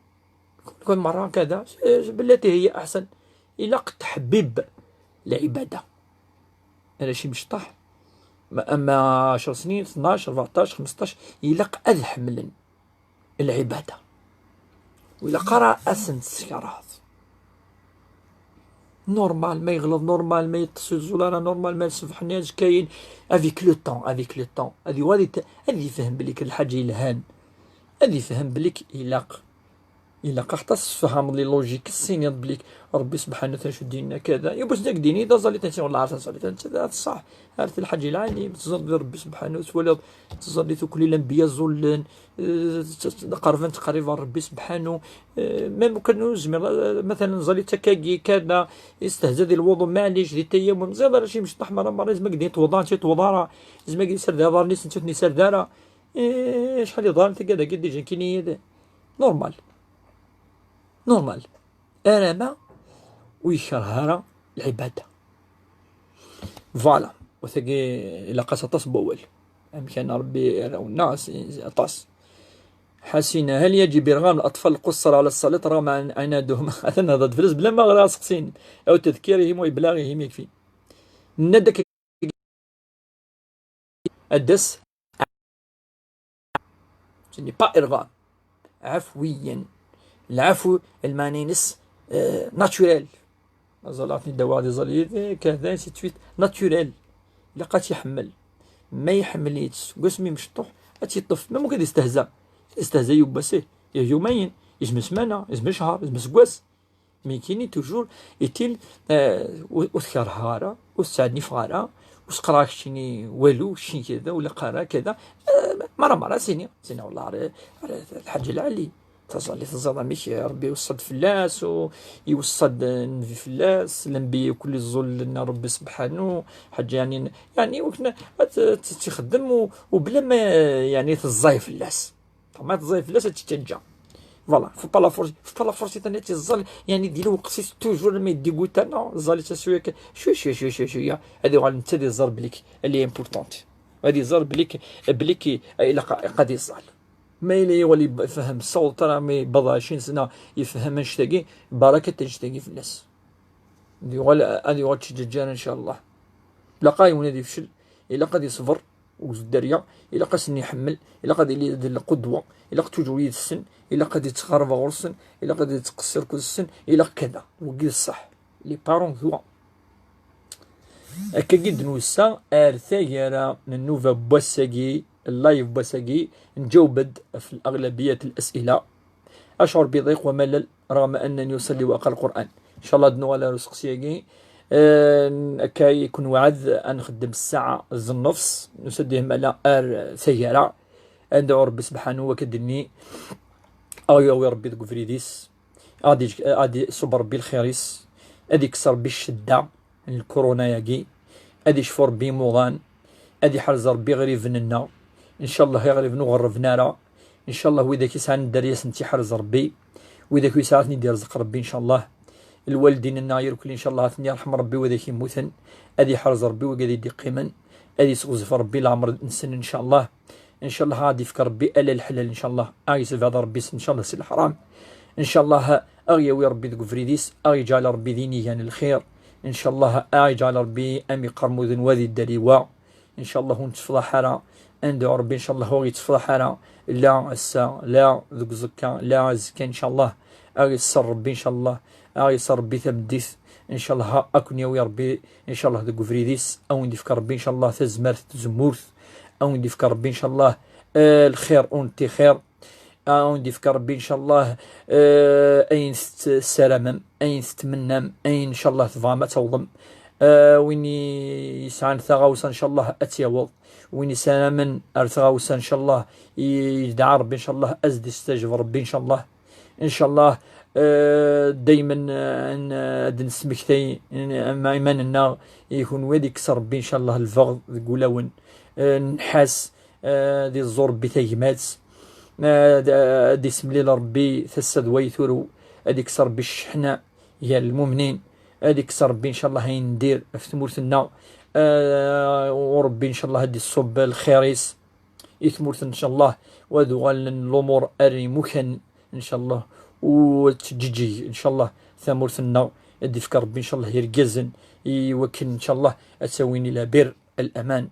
Kul merra kada, s-, s-, بالتي هي أحسن. Ilaq ttḥebbib lɛibada. Arrac imecṭaḥ, ma, ama ɛecṛ snin, tnac, rbeɛṭac, xmesṭac, ilaq ad ḥemmlen lɛibada. Ur ilaq ara ad sen-teskerheḍ. Normal, ma yeɣleḍ normal, ma yeṭṭes ur yeẓẓul ara normal, ma ṣṣbeḥ-nni azekka-yin, avec le temps, avec le temps, ad yuɣal yet-, ad yefhem belli kan lḥaǧa yelhan, ad yefhem belli k-, ilaq, ilaq ɣas ad tessefhameḍ les logiques, ad s-tiniḍ belli Rebbi sebḥanu acu d-yenna kada, yiwwas ad ak-d-yini d aẓallit, ad s-tiniḍ wallah ar taẓallit, ar ṣṣeḥ, ar lḥaǧa lɛali, teẓẓalliḍ Rebbi sebḥanu, twaliḍ teẓẓallit ukli lanbiya ẓullen, eh, qerben ttqerrib ɣer Rebbi sebḥanu, eh, même kan ur nezmir, eh, matalan ẓallit akkagi kada, istehza di lwuḍu, maɛlic, di tayammum, ẓiḍ ara cim cṭaḥ mara mara, izem ad k-d-yini tewḍa, mačči tewḍa ara, izem ad k-d-yini sard iḍarren-is, mačči tni sard ara, eh, acḥal iḍarren tagad-agi d-ijan kini normal. Normal. Arama ur yekreh ara lɛibada. Voilà. U tagi ilaq-as aṭas n wawal. Amek ara Rebbi arraw-nneɣ, s-, aṭas. حسين، هل يجب إرغام الأطفال القصر على الصلاة رغم عن عنادهم؟ Atan hḍeṛ-d fell-as bla ma ɣriɣ aseqsi-nni. أو تذكيرهم وإبلاغهم يكفي. Nenna-d akka ad d-tas. Ce n'est pas إرغام. عفويا. العفو المعنى-ines, euh, naturel. Aẓallit-nni d-awaɣ di ẓallit, eh, كذا, ainsi de suite. Naturel. Ilaq ad tt-iḥemmel. Ma iḥemmel-itt seg wasmi mecṭuḥ, ad tt-iṭṭef. Ma mumkin ad istehza. Istehza yiwwas, eh, yumayen, izem ssmana, izem ccher, izem aseggas. Mais kini toujours est-il, euh, ur, ur t-kerheɣ ara, ur t-ttɛennifeɣ ara, ur s-qqareɣ keččini walu, keččini kada, ur ilaq ara kada. Eh, mara mara ad s-iniɣ, ad s-iniɣ wallah ar, ar lḥaǧa lɛali. Taẓallit teẓẓiḍ amek Rebbi iweṣṣa-d fell-as, u iweṣṣa-d Nnbi fell-as, lanbiya kulli ẓẓullen Rebbi sebḥanu, ḥaǧa yeɛni, yeɛni wakken ad tt-, ad tt-ixeddem u, u bla ma yeɛni teẓẓay fell-as. Ma teẓẓay fell-as ad tt-teǧǧa. Voilà, faut pas la forcer, faut pas la forcer tani ad teẓẓal, yeɛni di lweqt-is toujours ma yeddi guta, non, ẓẓal-itt cwiya kan, cwiya, cwiya, cwiya, cwiya, cwiya. Ad yuɣal netta ad iẓer belli k-, elle est importante. Ad iẓer belli k-, belli k-, ilaq, ilaq ad iẓẓal. Ma yella yuɣal yeb-, yefhem ṣṣawt ara mi yewweḍ ɛecrin sna, yefhem annect-agi, baraka annect-agi fell-as. Ad yuɣal, ad yuɣal ttjeǧǧan, incallah. Ilaq yiwen ad yefcel, ilaq ad yeṣber, ugdud dderya, ilaq ad sen-iḥemmel, ilaq ad yili d lqudwa, ilaq toujours yid-sen, ilaq ad yettqerreb ɣur-sen, ilaq ad yettqeṣṣir akked-sen, ilaq kada. Wagi d ṣṣeḥ. Les parents d wa. Akkagi d-nusa ar taggara n nnuba n wass-agi, live n wass-agi, nǧaweb-d ɣef الأغلبية الأسئلة. Acu Rebbi iḍiq wamalal رغم أنني أصلي وأقرأ القرآن. إن شاء الله ad nuɣal ar useqsi-agi. Eh, akka i kunweɛd ad nxeddem ssaɛa d nnefs, nusa-d ihmala ar taggara. Ad ndɛu Rebbi sebḥanu, wakken d-nni, ad yawi Rebbi deg ubrid-is, ad iǧ-, ad iṣubb Rebbi lxir-is, ad ikkes Rebbi ccedda n lkuruna-agi, ad icfu Rebbi imuḍan, ad iḥrez Rebbi iɣriben-nneɣ, ncallah iɣriben ur ɣerrben ara, ncallah widak yesɛan dderya ad sen-iḥrez Rebbi, widak ur yesɛi ad ten-id-irzeq Rebbi ncallah, lwaldin-nneɣ irkelli ncallah ad ten-irḥem Rebbi, widak yemmuten ad iḥrez Rebbi wigad i d-iqqimen, ad isɣezf Rebbi leɛmer-nsen ncallah. Ncallah ad ifk Rebbi ala leḥlal, ncallah ad yessebɛed Rebbi ncallah si leḥram, ncallah ad ɣ-yawi Rebbi deg ubrid-is, ad ɣ-yeǧɛel Rebbi d inigan n lxir, Ncallah a iǧɛel Rebbi am iqermuden wa di ddaliwa. Ncallah ur nettefḍaḥ ara. Ad ndɛu Rebbi ncallah ur yettefḍaḥ ara, la ass-a, la deg uẓekka, la azekka ncallah. A ɣ-iṣer Rebbi ncallah. A ɣ-iṣer Rebbi tameddit ncallah. A ken-yawi Rebbi ncallah deg ubrid-is. A wen-d-ifk Rebbi ncallah tazmert, tazemmurt. A wen-d-ifk Rebbi ncallah lxir ur nettixir. A wen-d-ifk Rebbi ncallah ayen tessaramem, ayen tettmennam, ayen ncallah tebɣam ad tawḍem. Win yesɛan taɣawsa ncallah ad tt-yaweḍ. Win yessaramen ar tɣawsa ncallah yedɛa Rebbi ncallah ad s-d-istajeb Rebbi ncallah. Ncallah daymen ad d-nesmektay iman-nneɣ i kunwi ad ikkes Rebbi ncallah lbeɣd deg wulawen, nnḥas, ad iẓẓu Rebbi tagmat, ad d-isemlil Rebbi tassa d way turew, ad ikkes Rebbi cceḥna gar lmumnin, ad ikkes Rebbi ncallah ayen ndir ɣef tmurt-nneɣ, u Rebbi ncallah ad d-iṣubb lxir-is i tmurt ncallah, u ad uɣalen lumur ar imukan ncallah, u ad teǧǧeǧǧeg ncallah tamurt-nneɣ, ad d-ifk Rebbi ncallah irgazen i wakken ncallah ad tawin ila bir al-aman.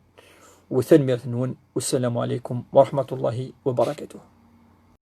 U tanemmirt-nwen, wassalamu alaikum wa rahmatullahi wa barakatuh.